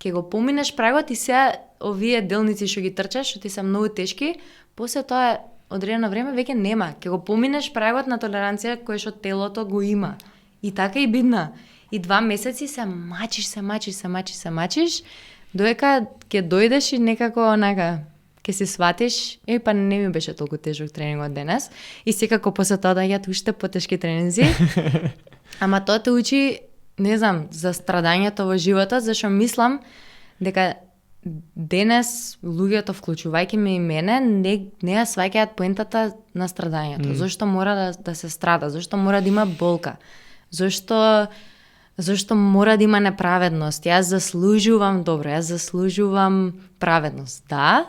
ќе го поминеш прагот и сега овие делници што ги трчаш, што ти се многу тешки, после тоа одредено време веќе нема. Ќе го поминеш прагот на толеранција кој што телото го има. И така и бидна. И 2 месеци се мачиш, доека ќе дојдеш и некако онака ќе си сватиш, па не ми беше толку тежок тренингот денес. И секако после тоа доаѓаат уште потешки тренинзи. Ама тоа те учи, не знам, за страдањето во животот, зашто мислам дека денес луѓето, вклучувајќи ме и мене, не ја сваќаат поентата на страдањето. Зошто мора да се страда, зошто мора да има болка, зошто мора да има неправедност. Јас заслужувам добро, јас заслужувам праведност. Да,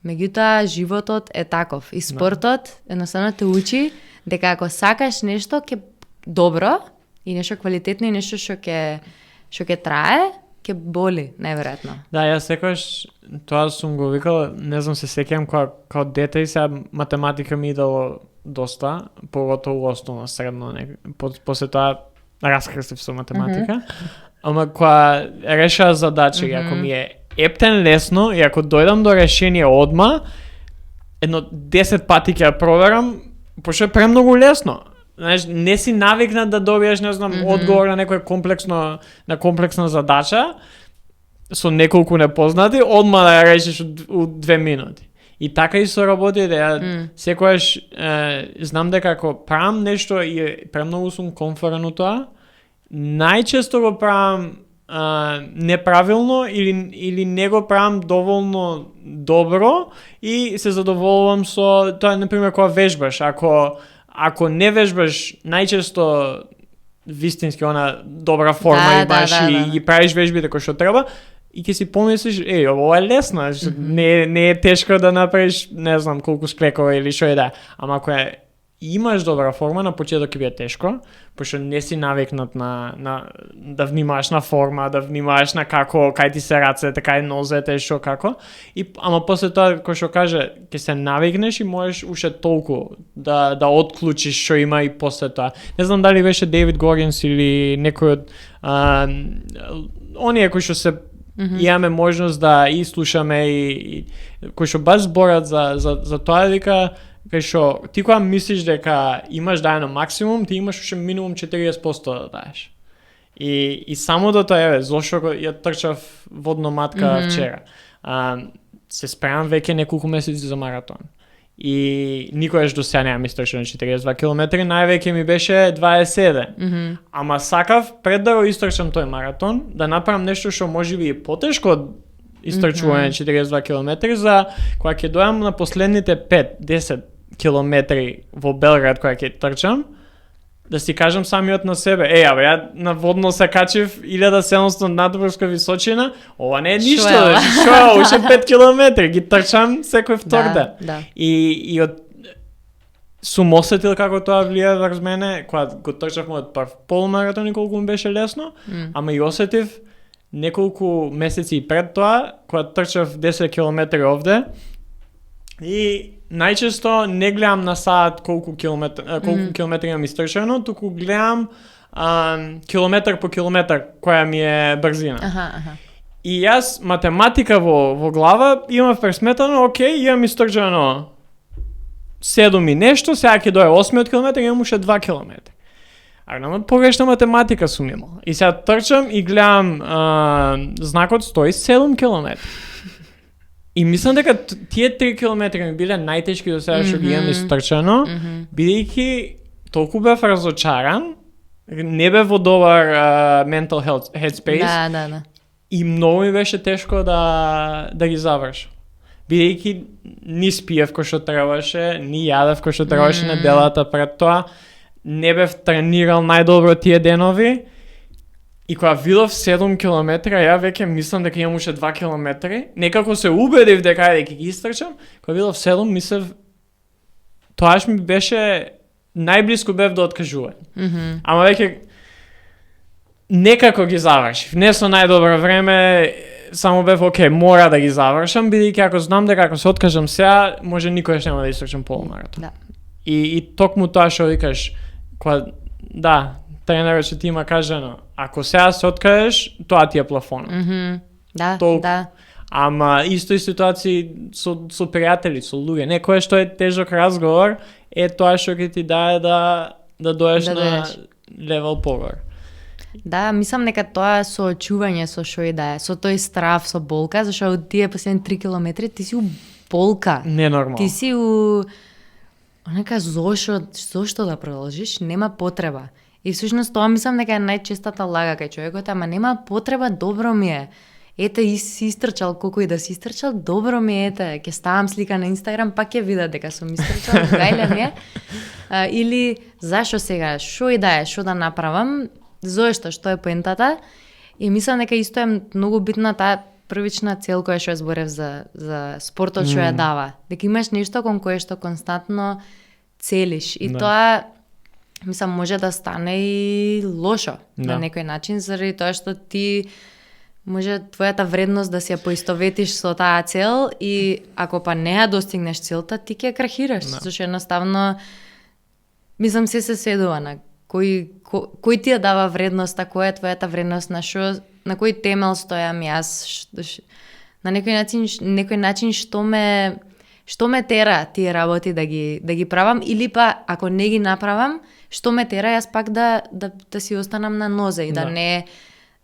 меѓутоа животот е таков и спортот едноставно те учи дека ако сакаш нешто ќе добро и нешто квалитетно и нешто што ќе трае, ќе боли најверојатно. Да, јас секогаш тоа сум го викал, не знам, се сеќам кога дете и сега математика ми идало доста, поготово основно, средно, после тоа раскрстив со математика. Ама кога решава задачи, ако ми е ептен лесно и ако дојдам до решение одма, едно 10 пати ќе ја проверам, пошто е премногу лесно. Знаеш, не си навикнат да добиеш, не знам, одговор на некоја комплексна задача со неколку непознати, одма да ја решиш у 2 минути. И така и со работите, ја секогаш знам дека ако правам нешто и премногу сум комфорен у тоа, најчесто го правам неправилно или не го правам доволно добро и се задоволувам со тоа, например, кога вежбаш. Ако не вежбаш најчесто вистински она добра форма имаш и ги правиш вежбите кои што треба, и ќе си помислиш, ова е лесно, не е тешко да направиш, не знам, колку склекова или што е да. Ама ако имаш добра форма, на почеток ќе биде тешко, пошто не си навикнат на да внимаваш на форма, да внимаваш на како, кај ти се рацете, кај нозете, што како. Ама после тоа, кој што каже, ќе се навикнеш и можеш уште толку да отклучиш што има и после тоа. Не знам дали беше Дейвид Горинс или некој од оние кои што се имаме можност да и слушаме и кои што баш зборат за тоа, вика кај што ти кога мислиш дека имаш даено максимум, ти имаш уште минимум 40% да даеш. И самото тоа зошто ја трчав водно матка вчера. Се спремам веќе неколку месеци за маратон. И никогаш до сега немам истрчано 42 км, највеќе ми беше 27. Ама сакав пред да го истрчам тој маратон, да направам нешто што можеби е потешко од истрчување 42 км, за кога ќе дојам на последните 5-10 километри во Белград кога ќе трчам, да си кажам самиот на себе, ја на водно се качив 1700 надморска височина, ова не е ништо, што, уште 5 километри, ги трчам секој втор ден. Да. И од сум осетил како тоа влија врз мене, кога го трчав мојот прв полумаратон и колку ми беше лесно, ама и осетив неколку месеци пред тоа, кога трчав 10 километри овде, и најчесто не гледам на саат колку километри имам истрчано, туку гледам километар по километар која ми е брзина. И јас математика во глава имав пресметано, окей, имам истрчано 7 и нешто, сега ќе дое 8 километар, имам уште 2 километри. А на погрешна математика сум имал. И сега трчам и гледам знакот стои 7 километри. И мислам дека тие 3 километри ми биле најтешки до сега што ги имам истрчано, бидејќи толку бев разочаран, не бев во добар mental headspace. Да. И многу ми беше тешко да ги завршам. Бидејќи ни спиев кој што требаше, ни јадев кој што требаше неделата пред тоа, не бев тренирал најдобро тие денови. И кога видов 7 километра, ја веќе мислам дека имам уште 2 километри. Некако се убедив дека ќе ги истрчам. Кога видов 7, мислев тоаш ми беше најблиску бев до откажување. Ама веќе некако ги завршив. Не со најдобро време, само бев окей, мора да ги завршам, бидејќи ако знам дека ако се откажам сега, може никогаш нема да истрчам полумаратон. Да. И токму тоа што викаш, кога тренерот што ти има кажано, ако сега се откажеш, тоа ти е плафонот. Да, Толку. да. Ама исто и ситуации со пријатели, со луѓе. Некој што е тежок разговор, е тоа што ќе ти дае да доеш на левел погор. Да, мислам дека тоа со очување, со шо и да е, со тој страв, со болка, зашто тие последни 3 километри ти си у болка. Ненормално. Ти си у онека зошто да продолжиш, нема потреба. И всушност тоа мислам дека е најчестата лага кај човекот, ама нема потреба, добро ми е. Ете, и си истрчал, колку и да си истрчал, добро ми е, ете, ќе ставам слика на Инстаграм, пак ќе видат дека сум истрчал, гајле ми е. Или, зашо сега, шо и да е, шо да направам, зошто, што е поентата. И мислам дека исто е многу битна таа првична цел која што ја зборев за спортот што ја дава. Дека имаш нешто кон кое што константно целиш. И тоа, мислам, може да стане и лошо на некој начин, заради тоа што ти може твојата вредност да си ја поистоветиш со таа цел и ако па не ја достигнеш целта, ти ќе крахираш. Зашто едноставно, мислам, се сведува на кој ти ја дава вредноста, која е твојата вредност, на кој темел стојам јас, на некој начин што ме тера тие работи да ги правам, или па ако не ги направам, што ме тера јас пак да си останам на нозе и да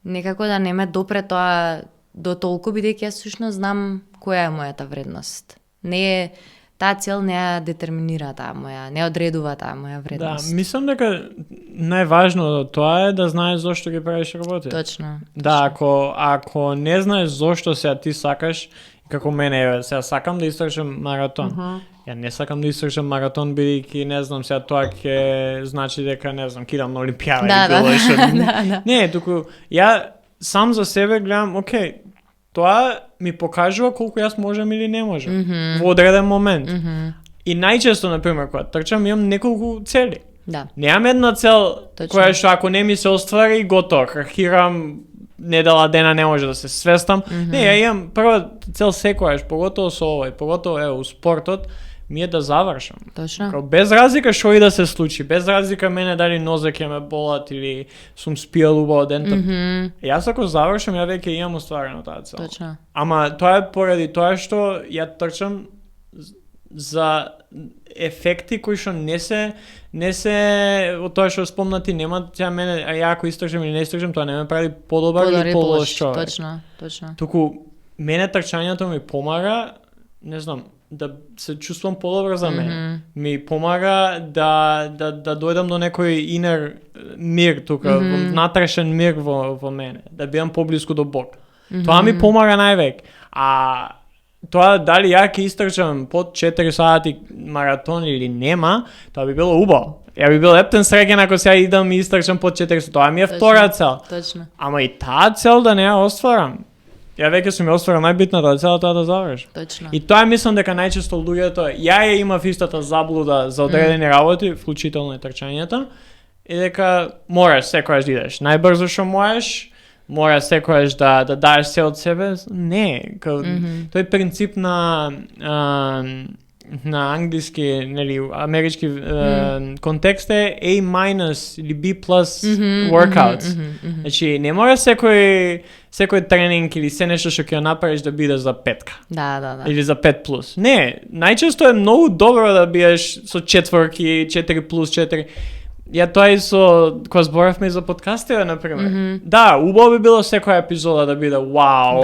некако да не ме допре тоа до толку, бидејќи јас всушност знам која е мојата вредност. Таа цел не ја детерминира не одредува таа моја вредност. Да, мислам дека најважно тоа е да знаеш зошто ги правиш работи. Точно. Да, ако не знаеш зошто сега ти сакаш, како мене, сега сакам да истрчам маратон. Ја не сакам да истрчам маратон, бидејќи не знам сега тоа ќе значи дека не знам, кидам на олимпијада или било што. Не, туку ја сам за себе гледам, окей, тоа ми покажува колку јас можам или не можам во одреден момент. И најчесто, например, кога трчам, имам неколку цели. Да. Немам една цел која што ако не ми се оствари, готово, крахирам, недела дена не може да се свестам. Не, ја имам прва цел секојаш, поготово со овој, поготово у спортот, ми е да завршам. Точно. Без разлика што и да се случи, без разлика мене дали нозе ќе ме болат или сум спиел убаво ден. Јас ако завршам, ја веќе имам остварено таа цел. Точно. Ама тоа е поради тоа што ја трчам за ефекти кои што не се од тоа што спомнати нема тя мене, а ја ако истржам или не истржам, тоа не ме прави подобар или полош човек. Точно. Туку мене трчањето ми помага, не знам, да се чувствувам подобро за мене. Ми помага да дојдам до некој инер мир тука, внатрешен мир во мене, да бидам поблиску до Бог. Тоа ми помага највеќе. А тоа дали ја ќе истрчам под 4 сати маратон или нема, тоа би било убаво. Ја би бил ептен среќен ако сега идам и истрчам под 4 сати. Тоа ми е втора цел. Точно. Ама и таа цел да не ја остварам. Ја веќе сум ја остварил најбитната цел тоа да завршам. Точно. И тоа мислам дека најчесто луѓето, ја имав истата заблуда за одредени работи, вклучително и трчањето, и дека мораш секогаш да идеш најбрзо што можеш, мора секогаш да даеш се од себе. Не, тој принцип на англиски, нели, амерички контекст е A- или B+ workouts. Значи, не мора секој тренинг или се нешто што ќе направиш да биде за 5. Да. Или за 5+. Не, најчесто е многу добро да бидеш со 4, 4+4. Ја тоа и кога зборавме за подкастите, например. Да, убаво би било секоја епизода да биде вау,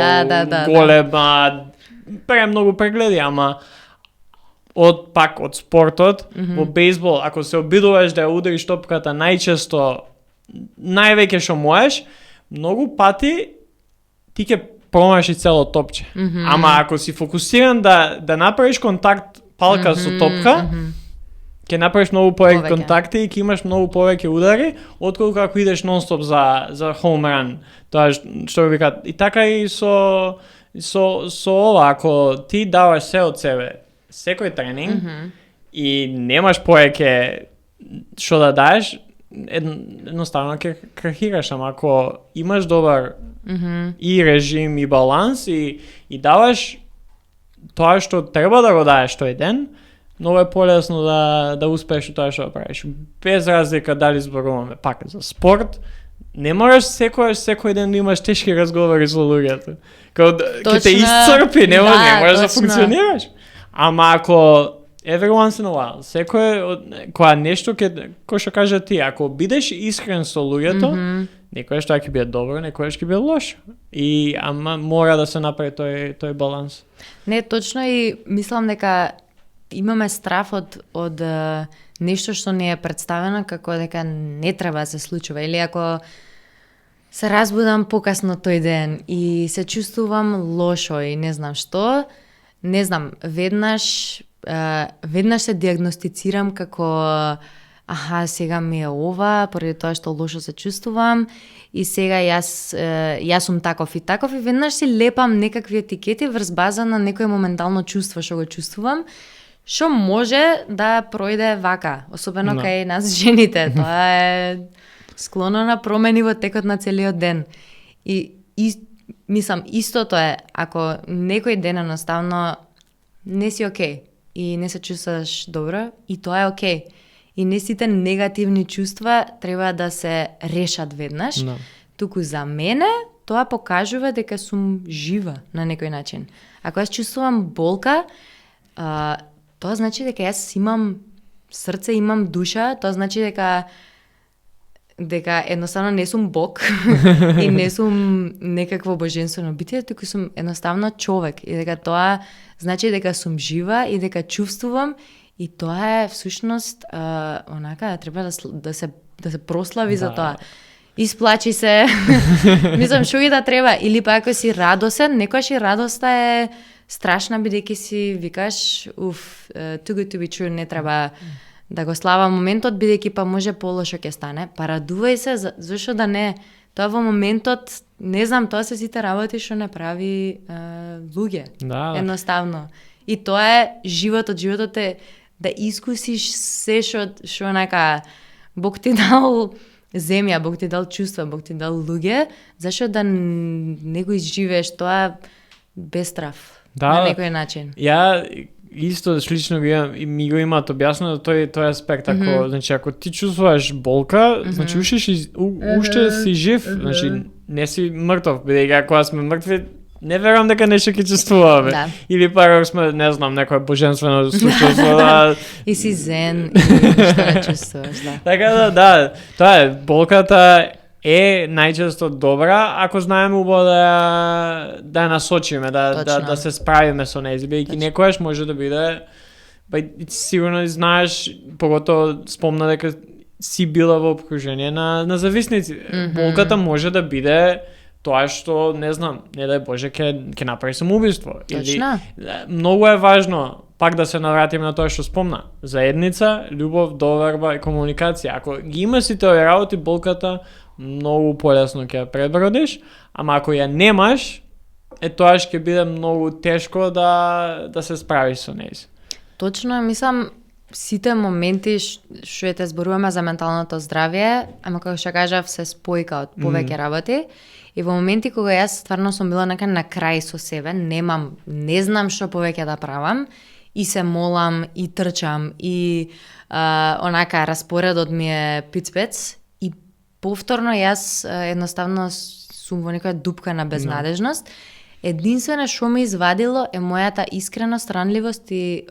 голема, премногу прегледи, ама од спортот, во бейсбол, ако се обидуваш да ја удариш топката најчесто, највеќе што можеш, многу пати ти ќе промашиш цело топче. Ама ако си фокусиран да направиш контакт палка со топка, ќе направиш многу повеќе контакти и ќе имаш многу повеќе удари, отколку ако идеш нон-стоп за home run. Тоа што ви кажат. И така и со ова, ако ти даваш се од себе, секој тренинг и немаш повеќе што да даеш, едноставно ќе крахираш, ама ако имаш добар и режим и баланс и даваш тоа што треба да го даеш тој ден, многу е полесно да успееш тоа што правиш. Без разлика дали зборуваме пак за спорт, не можеш секој ден да имаш тешки разговори со луѓето. Ќе те исцрпи, не можеш да функционираш. Ама ако every once in a while, кога нешто кој што кажа ти, ако бидеш искрен со луѓето, некојаш тоа ќе биде добро, некојаш ќе биде лошо. И ама мора да се направи тој баланс. Не, точно, и мислам дека имаме страф од нешто што не е представено како дека не треба да се случува. Или ако се разбудам покасно тој ден и се чувствувам лошо и не знам што, веднаш се диагностицирам како сега ми е ова, поради тоа што лошо се чувствувам и сега јас сум таков и веднаш си лепам некакви етикети врз база на некој моментално чувство што го чувствувам, што може да пројде вака, особено кај нас жените. Тоа е склоно на промени во текот на целиот ден. И мислам, истото е, ако некој ден едноставно не си окей и не се чувствуваш добро, и тоа е окей. И не сите негативни чувства треба да се решат веднаш. Туку за мене тоа покажува дека сум жива на некој начин. Ако јас чувствувам болка, тоа значи дека јас имам срце, имам душа, тоа значи дека едноставно не сум Бог и не сум некакво божествено битие, туку сум едноставно човек и дека тоа значи дека сум жива и дека чувствувам и тоа е всушност треба да се прослави за тоа. Исплачи се. Мислам што и да треба, или па ако си радосен, некојаш и радоста е страшна бидејќи си викаш too good to be true, не треба да го слава моментот, бидејќи па може полошо ќе стане. Па радувај се, зашто да не? Тоа во моментот, не знам, тоа се сите работи што не прави луѓе. Едноставно. И тоа е животот е да искусиш се што онака Бог ти дал земја, Бог ти дал чувства, Бог ти дал луѓе, зашто да не го изживееш тоа без страф на некој начин. Ја исто слично ми го имаат објаснено тој аспект, ако ти чувствуваш болка, значи уште си жив, значи не си мртов, бидејќи кога сме мртви не верувам дека нешто ќе чувствуваме. Да. Или пак сме, не знам, некој божествено случај. И си зен, и ништо не чувствуваш, да. Така да, тоа е, болката е најчесто добра ако знаеме убаво да ја насочиме, да се справиме со неја, бидејќи некојаш може да биде сигурно знаеш, поготово спомна дека си била во окружение на зависници. Болката може да биде тоа што, не знам, не дај Боже, ќе направи самоубиство. Точно. Многу е важно, пак да се навратиме на тоа што спомна. Заедница, љубов, доверба и комуникација. Ако ги има сите овие работи, болката многу полесно ќе ја пребродиш, ама ако ја немаш, тоа ќе биде многу тешко да се справиш со неја. Точно, мислам, сите моменти што те зборуваме за менталното здравје, ама како што кажав, се спојка од повеќе работи. И во моменти кога јас стварно сум била на крај со себе, не знам што повеќе да правам, и се молам, и трчам, и онака распоредот ми е пиц-пец, и повторно јас едноставно сум во некоја дупка на безнадежност. Единствено што ме извадило е мојата искреност, ранливост и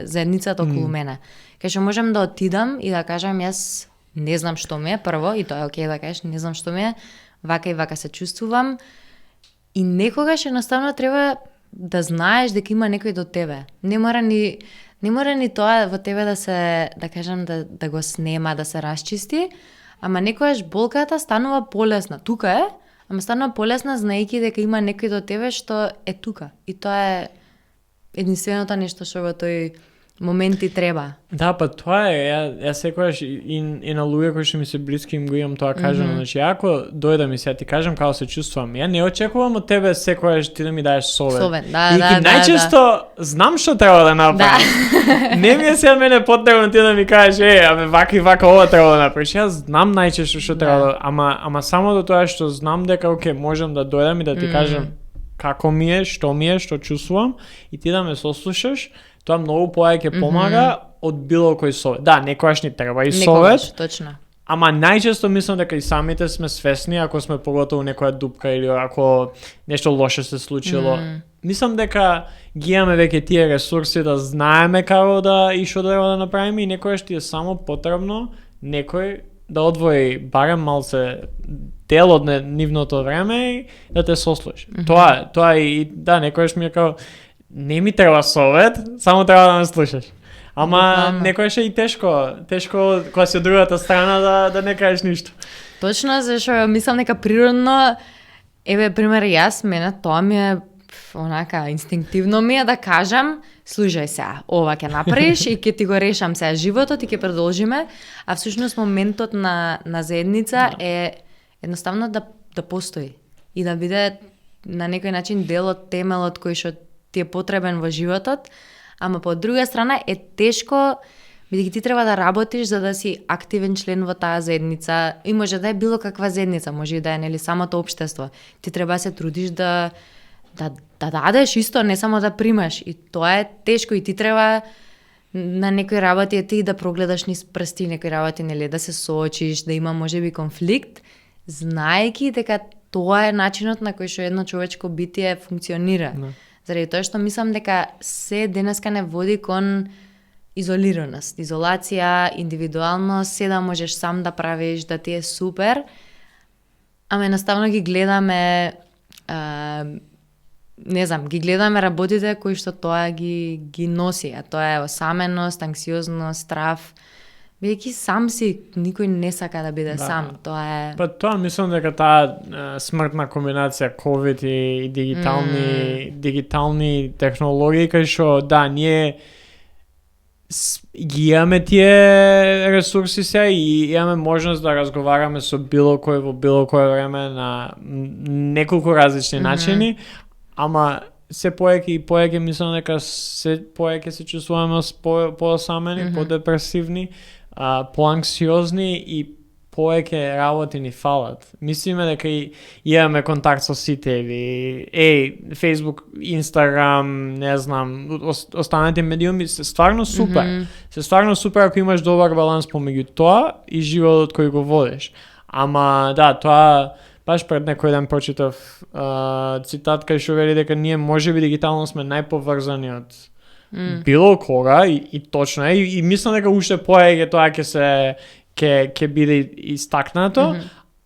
заедницата околу мене. Кај што можам да отидам и да кажам јас не знам што ми е прво, и тоа е окей да кажеш не знам што ми е, вака и вака се чувствувам. И некогаш едноставно треба да знаеш дека има некој до тебе. Не мора ни тоа во тебе да се, да кажам, да го снема, да се расчисти, ама некогаш болката станува полесна. Тука е, ама станува полесна знаејќи дека има некој до тебе што е тука. И тоа е единственото нешто што во тој момент ти треба. Да, па тоа е, ја секогаш и на луѓе кои што ми се блиски им го имам тоа кажано, значи ако дојдам и сега ти кажам како се чувствувам, ја не очекувам од тебе секогаш ти да ми даеш совет. Да. Најчесто знам што треба да направам. Не ми е сега мене потребно ти да ми кажеш, абе вака и вака ова треба да направиш. Јас знам најчесто што треба, ама само до тоа што знам дека окей, можам да дојдам и да ти кажам како ми е, што чувствувам, и ти да ме сослушаш. Тоа многу повеќе помага од било кој совет. Да, некогаш ни треба и совет. Точно. Ама најчесто мислам дека и самите сме свесни ако сме поготово некоја дупка или ако нешто лошо се случило. Мислам дека ги имаме веќе тие ресурси да знаеме како и што треба да направиме, и некогаш ти е само потребно некој да одвои барем малце дел од нивното време и да те сослуша. Тоа и да, некогаш ми е како не ми треба совет, само треба да ме слушаш. Ама некојаш е и тешко кога си од другата страна да не кажеш ништо. Точно, зашто мислам дека природно, пример јас, мене тоа ми е онака инстинктивно ми е да кажам, слушај сега, ова ќе направиш и ќе ти го решам сега животот и ќе продолжиме, а всушност моментот на заедница е едноставно да постои и да биде на некој начин дел од темелот кој што ти е потребен во животот, ама по друга страна е тешко, бидејќи ти треба да работиш за да си активен член во таа заедница, и може да е било каква заедница, може и да е нели самото општество. Ти треба да се трудиш да дадеш исто, не само да примаш, и тоа е тешко, и ти треба на некои работи ти да прогледаш низ прсти, некои работи нели да се соочиш, да има можеби конфликт, знаејќи дека тоа е начинот на кој што едно човечко битие функционира. Заради тоа што мислам дека се денеска не води кон изолираност, изолација, индивидуалност, се да можеш сам да правиш, да ти е супер, ама едноставно ги гледаме, не знам, ги гледаме работите кои што тоа ги носи, а тоа е осаменост, анксиозност, страф, бидејќи сам си, никој не сака да биде сам, тоа е... Па тоа мислам дека таа смртна комбинација COVID и дигитални технологии, кај што да, ние ги имаме тие ресурси сега и имаме можност да разговараме со било кој во било кое време на неколку различни начини, ама се поеќе и поеќе мислам дека се поеќе се чувствуваме поосамени, подепресивни, поанксиозни и повеќе работи ни фалат. Мислиме дека и имаме контакт со сите или Facebook, Instagram, не знам, останатите медиуми се стварно супер. Се стварно супер ако имаш добар баланс помеѓу тоа и животот кој го водиш. Ама да, тоа баш пред некој ден прочитав цитат кај што вели дека ние можеби дигитално сме најповрзани од било кога и точно е и мислам дека уште поеќе тоа ќе биде истакнато,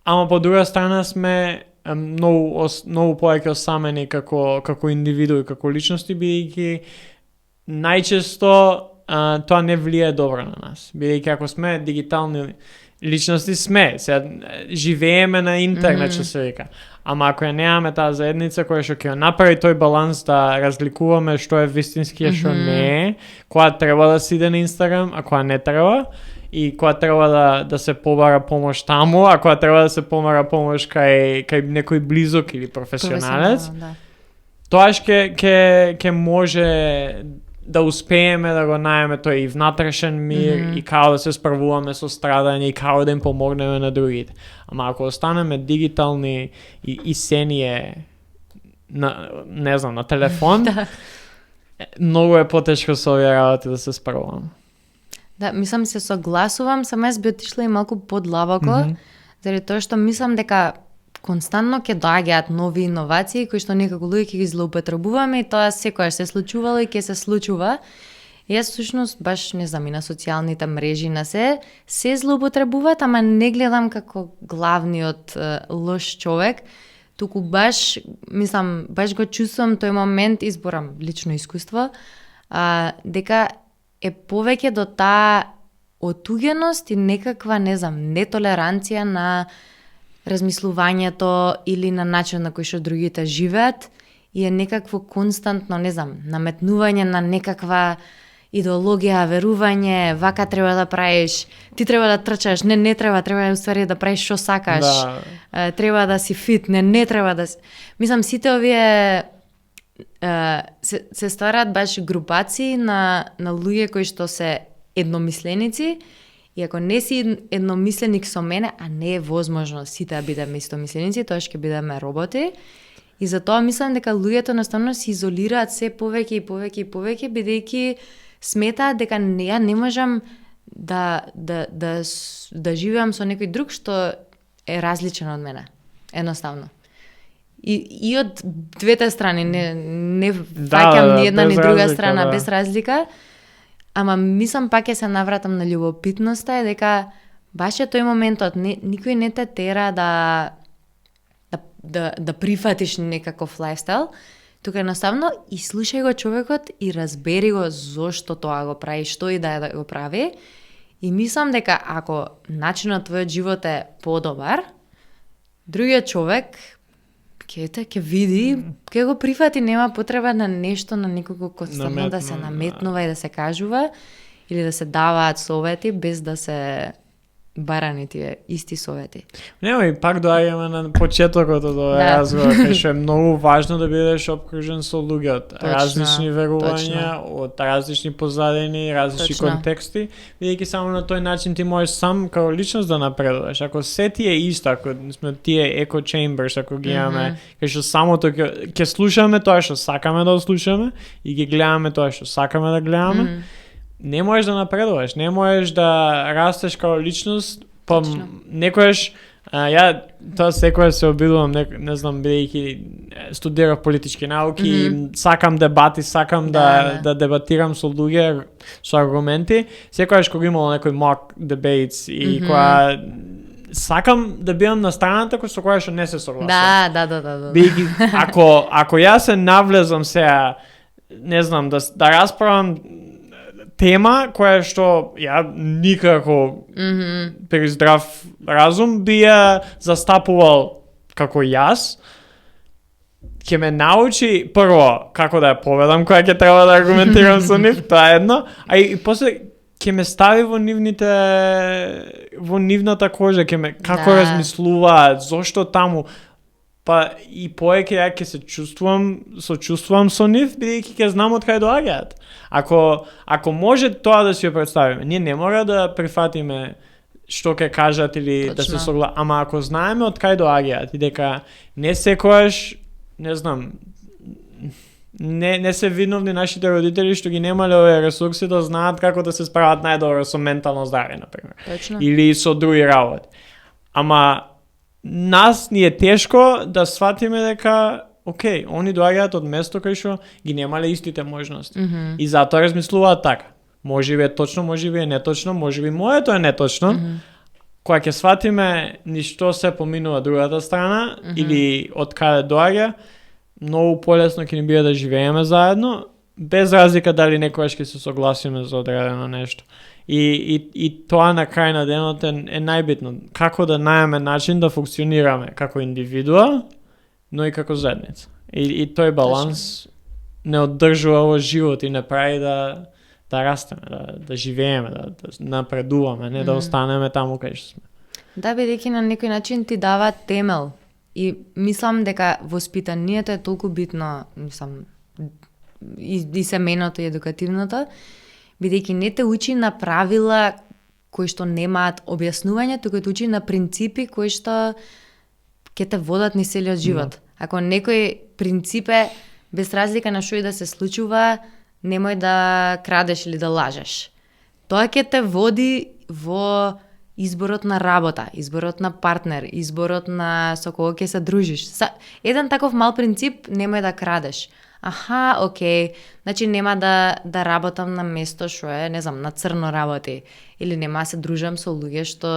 ама по друга страна сме многу поеќе осамени како индивидуи, како личности, бидејќи најчесто тоа не влијае добро на нас. Бидејќи ако сме дигитални личности сме, сега живееме на интернет, што се вика. Ама ако ја немаме таа заедница која што ќе направи тој баланс да разликуваме што е вистински и што не е, која треба да си иде на Инстаграм, а која не треба, и која треба да се побара помош таму, а која треба да се побара помош кај некој близок или професионалец, да. Тоаш ќе може да успееме да го најдеме тој и внатрешен мир и како да се справуваме со страдање и како да им помогнеме на другите. Ама ако останеме дигитални и сение на телефон, многу е потешко со овие работи да се справуваме. Да, мислам се согласувам, сама јас би отишла и малку подлабоко, заради тоа што мислам дека константно ќе доаѓаат нови иновации кои што некако луѓе ќе ги злоупотребуваме и тоа секогаш се случувало и ќе се случува. Јас всушност баш не знам и на социјалните мрежи на се злоупотребуваат, ама не гледам како главниот лош човек, туку баш мислам баш го чувствувам тој момент, изборам лично искуство, дека е повеќе до таа отуѓеност и некаква, не знам, нетолеранција на размислувањето или на начин на кој што другите живеат и е некакво константно, не знам, наметнување на некаква идеологија, верување, вака треба да правиш, ти треба да трчаш, не треба уствари да правиш што сакаш, треба да си фит, не треба да си... Мислам, сите овие се стварат баш групации на луѓе кои што се едномисленици. И ако не си едномисленик со мене, а не е возможно сите да бидеме истомисленици, тоа ќе бидеме роботи. И затоа мислам дека луѓето наставно се изолираат се повеќе и повеќе, бидејќи сметаат дека ја не можам да живеам со некој друг што е различен од мене. Едноставно. И од двете страни, не фаќам ни една ни друга страна без разлика. Ама мислам пак ќе се навратам на љубопитноста е дека баш е тој моментот, никој не те тера да прифатиш некаков лајфстайл, тука едноставно и слушај го човекот и разбери го зошто тоа го прави, што и да го прави. И мислам дека ако начинот твојот живот е подобар, другиот човек ќе види, ќе го прифати, нема потреба на нешто, на некого константно да се наметнува и да се кажува или да се даваат совети без да се барани тие исти совети. Нема и пак доаѓаме на почетокот од овој разговор, кај што е многу важно да бидеш обкружен со луѓе од различни верувања, од различни позадини, различни контексти, бидејќи само на тој начин ти можеш сам како личност да напредуваш. Ако се ти е исто, ако сме тие echo chambers, ако ги имаме, кај што самото ќе слушаме тоа што сакаме да слушаме и ги гледаме тоа што сакаме да гледаме, не можеш да напредуваш, не можеш да растеш како личност, па некојаш ја тоа секогаш се обидувам, не знам, бидејќи студирав политички науки, сакам дебати, сакам да дебатирам со луѓе со аргументи, секогаш кога имало некој mock debates и кога сакам да бидам на страната со која што не се согласувам. Да. Бидејќи ако јас се навлезам сега, не знам, да расправам тема која што ја никако при здрав разум би ја застапувал како јас, ќе ме научи прво како да ја поведам која ќе треба да аргументирам со нив, тоа е едно, а и после ќе ме стави во нивната кожа, како размислуваат, зошто таму. Па и поеќе ја ќе се сочувствувам со нив, бидејќи ќе знам од кај доаѓаат. Ако може тоа да си ја представиме, ние не мора да прифатиме што ќе кажат или да се согласат, ама ако знаеме од кај доаѓаат и дека не секогаш, не знам, не се виновни нашите родители што ги немале овие ресурси да знаат како да се справат најдобро со ментално здравје, например. Точно. Или со други работи. Ама нас ни е тешко да сватиме дека окей, они доаѓаат од место кај што ги немале истите можности. И затоа размислуваат така. Може би е точно, може би е неточно, може би моето е неточно. Кога ќе сватиме ништо се поминува другата страна или од каде доаѓа, многу полесно ќе ни биде да живееме заедно, без разлика дали некогаш ќе се согласиме за одредено нешто. И тоа на крај на денот е најбитно. Како да најдеме начин да функционираме како индивидуа, но и како заедница. И тој баланс не оддржува во живот и не прави да растеме, да живееме, да напредуваме, не да останеме таму кај што сме. Да, бидејќи на некој начин ти дава темел. И мислам дека воспитанието е толку битно, мислам, и семејното и едукативното, бидејќи не те учи на правила кои што немаат објаснување, туку те учи на принципи кои што ќе те водат низ целиот живот. Ако некој принцип е без разлика на што и да се случува, немој да крадеш или да лажеш. Тоа ќе те води во изборот на работа, изборот на партнер, изборот на со кого ќе се дружиш. Еден таков мал принцип, немој да крадеш. Аха, окей, значи нема да работам на место што е, не знам, на црно работи. Или нема се дружам со луѓе што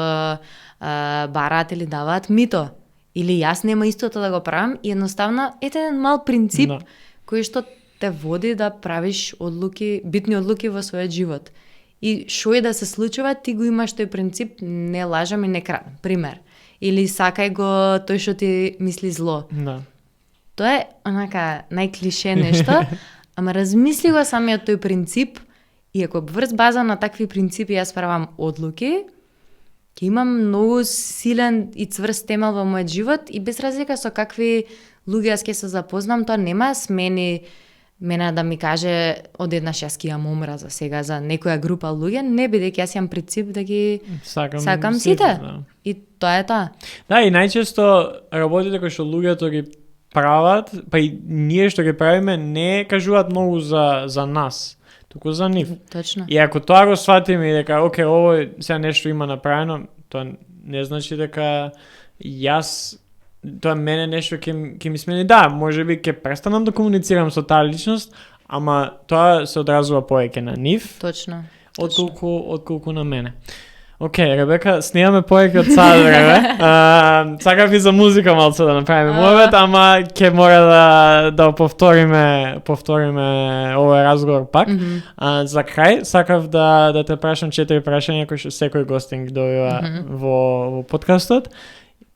бараат или даваат мито. Или јас нема истото да го правам. И едноставно, еден мал принцип кој што те води да правиш одлуки, битни одлуки во својот живот. И што е да се случува, ти го имаш тој принцип, не лажам и не крадам, пример. Или сакај го тој што ти мисли зло. Да. Тоа е онака најклише нешто, ама размисли го самиот тој принцип и ако врз база на такви принципи јас правам одлуки, ќе имам многу силен и цврст темел во мојот живот и без разлика со какви луѓе јас ќе се запознам, тоа нема смени мене да ми каже одеднаш јас ќе ја умра за сега за некоја група луѓе, не бидејќи јас имам принцип да ги сакам сите. Да. И тоа е тоа. Да, и најчесто работите кои што луѓето ги прават, па и ние што ги правиме, не кажуваат многу за нас, туку за нив. Точно. И ако тоа го сватиме и дека, окей, ово сега нешто има направено, тоа не значи дека јас тоа мене нешто ќе ми смени. Да, може би ќе престанам да комуницирам со таа личност, ама тоа се одразува повеќе на нив. Точно. Отколку на мене. Океј, Ребека, снимаме повеќе од сад време. Сакав и за музика малце да направиме мовет, ама ќе мора да повториме овој разговор пак. За крај, сакав да те прашам 4 прашања кои што секој гостин ги добива во подкастот.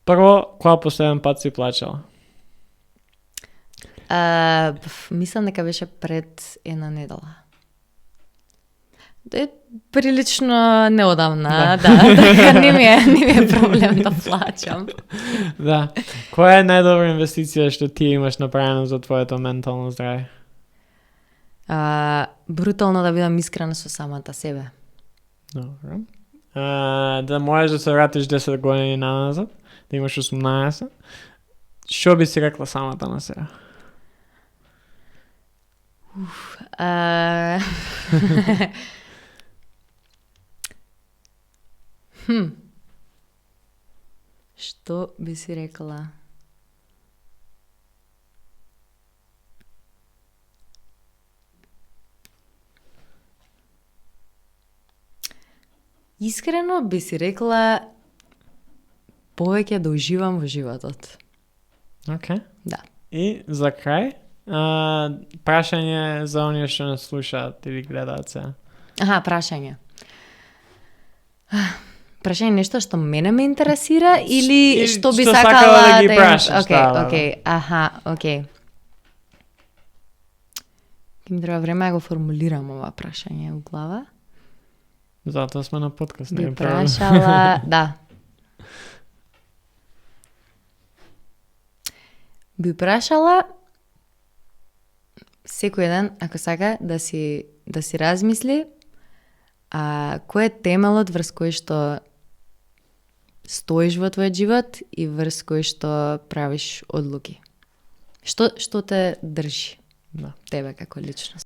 Прво, која последен пат си плачала? Мислам дека беше пред една недела. Прилично неодамна, така не ми е проблем да плачам. Да. Која е најдобра инвестиција што ти имаш направено за твоето ментално здравје? Брутално да бидам искрена со самата себе. Добро. Да можеш да се вратиш 10 години назад, да имаш 18. Што би си рекла самата на себе? Што би си рекла? Искрено би си рекла повеќе да уживам во животот. Океј. Да. И за крај, прашање за оние што не слушаат или гледаат се. Прашање. Прашање нешто што мене ме интересира или што би сакала да ги прашаш? Океј. Ке ми треба време да го формулирам ова прашање во глава. Затоа сме на подкаст. Би прашала, да. Би прашала секој ден, ако сака, да си размисли кој е темелот врз кој што стоиш во твојот живот и врз кој што правиш одлуки. Што те држи? Да. Тебе како личност.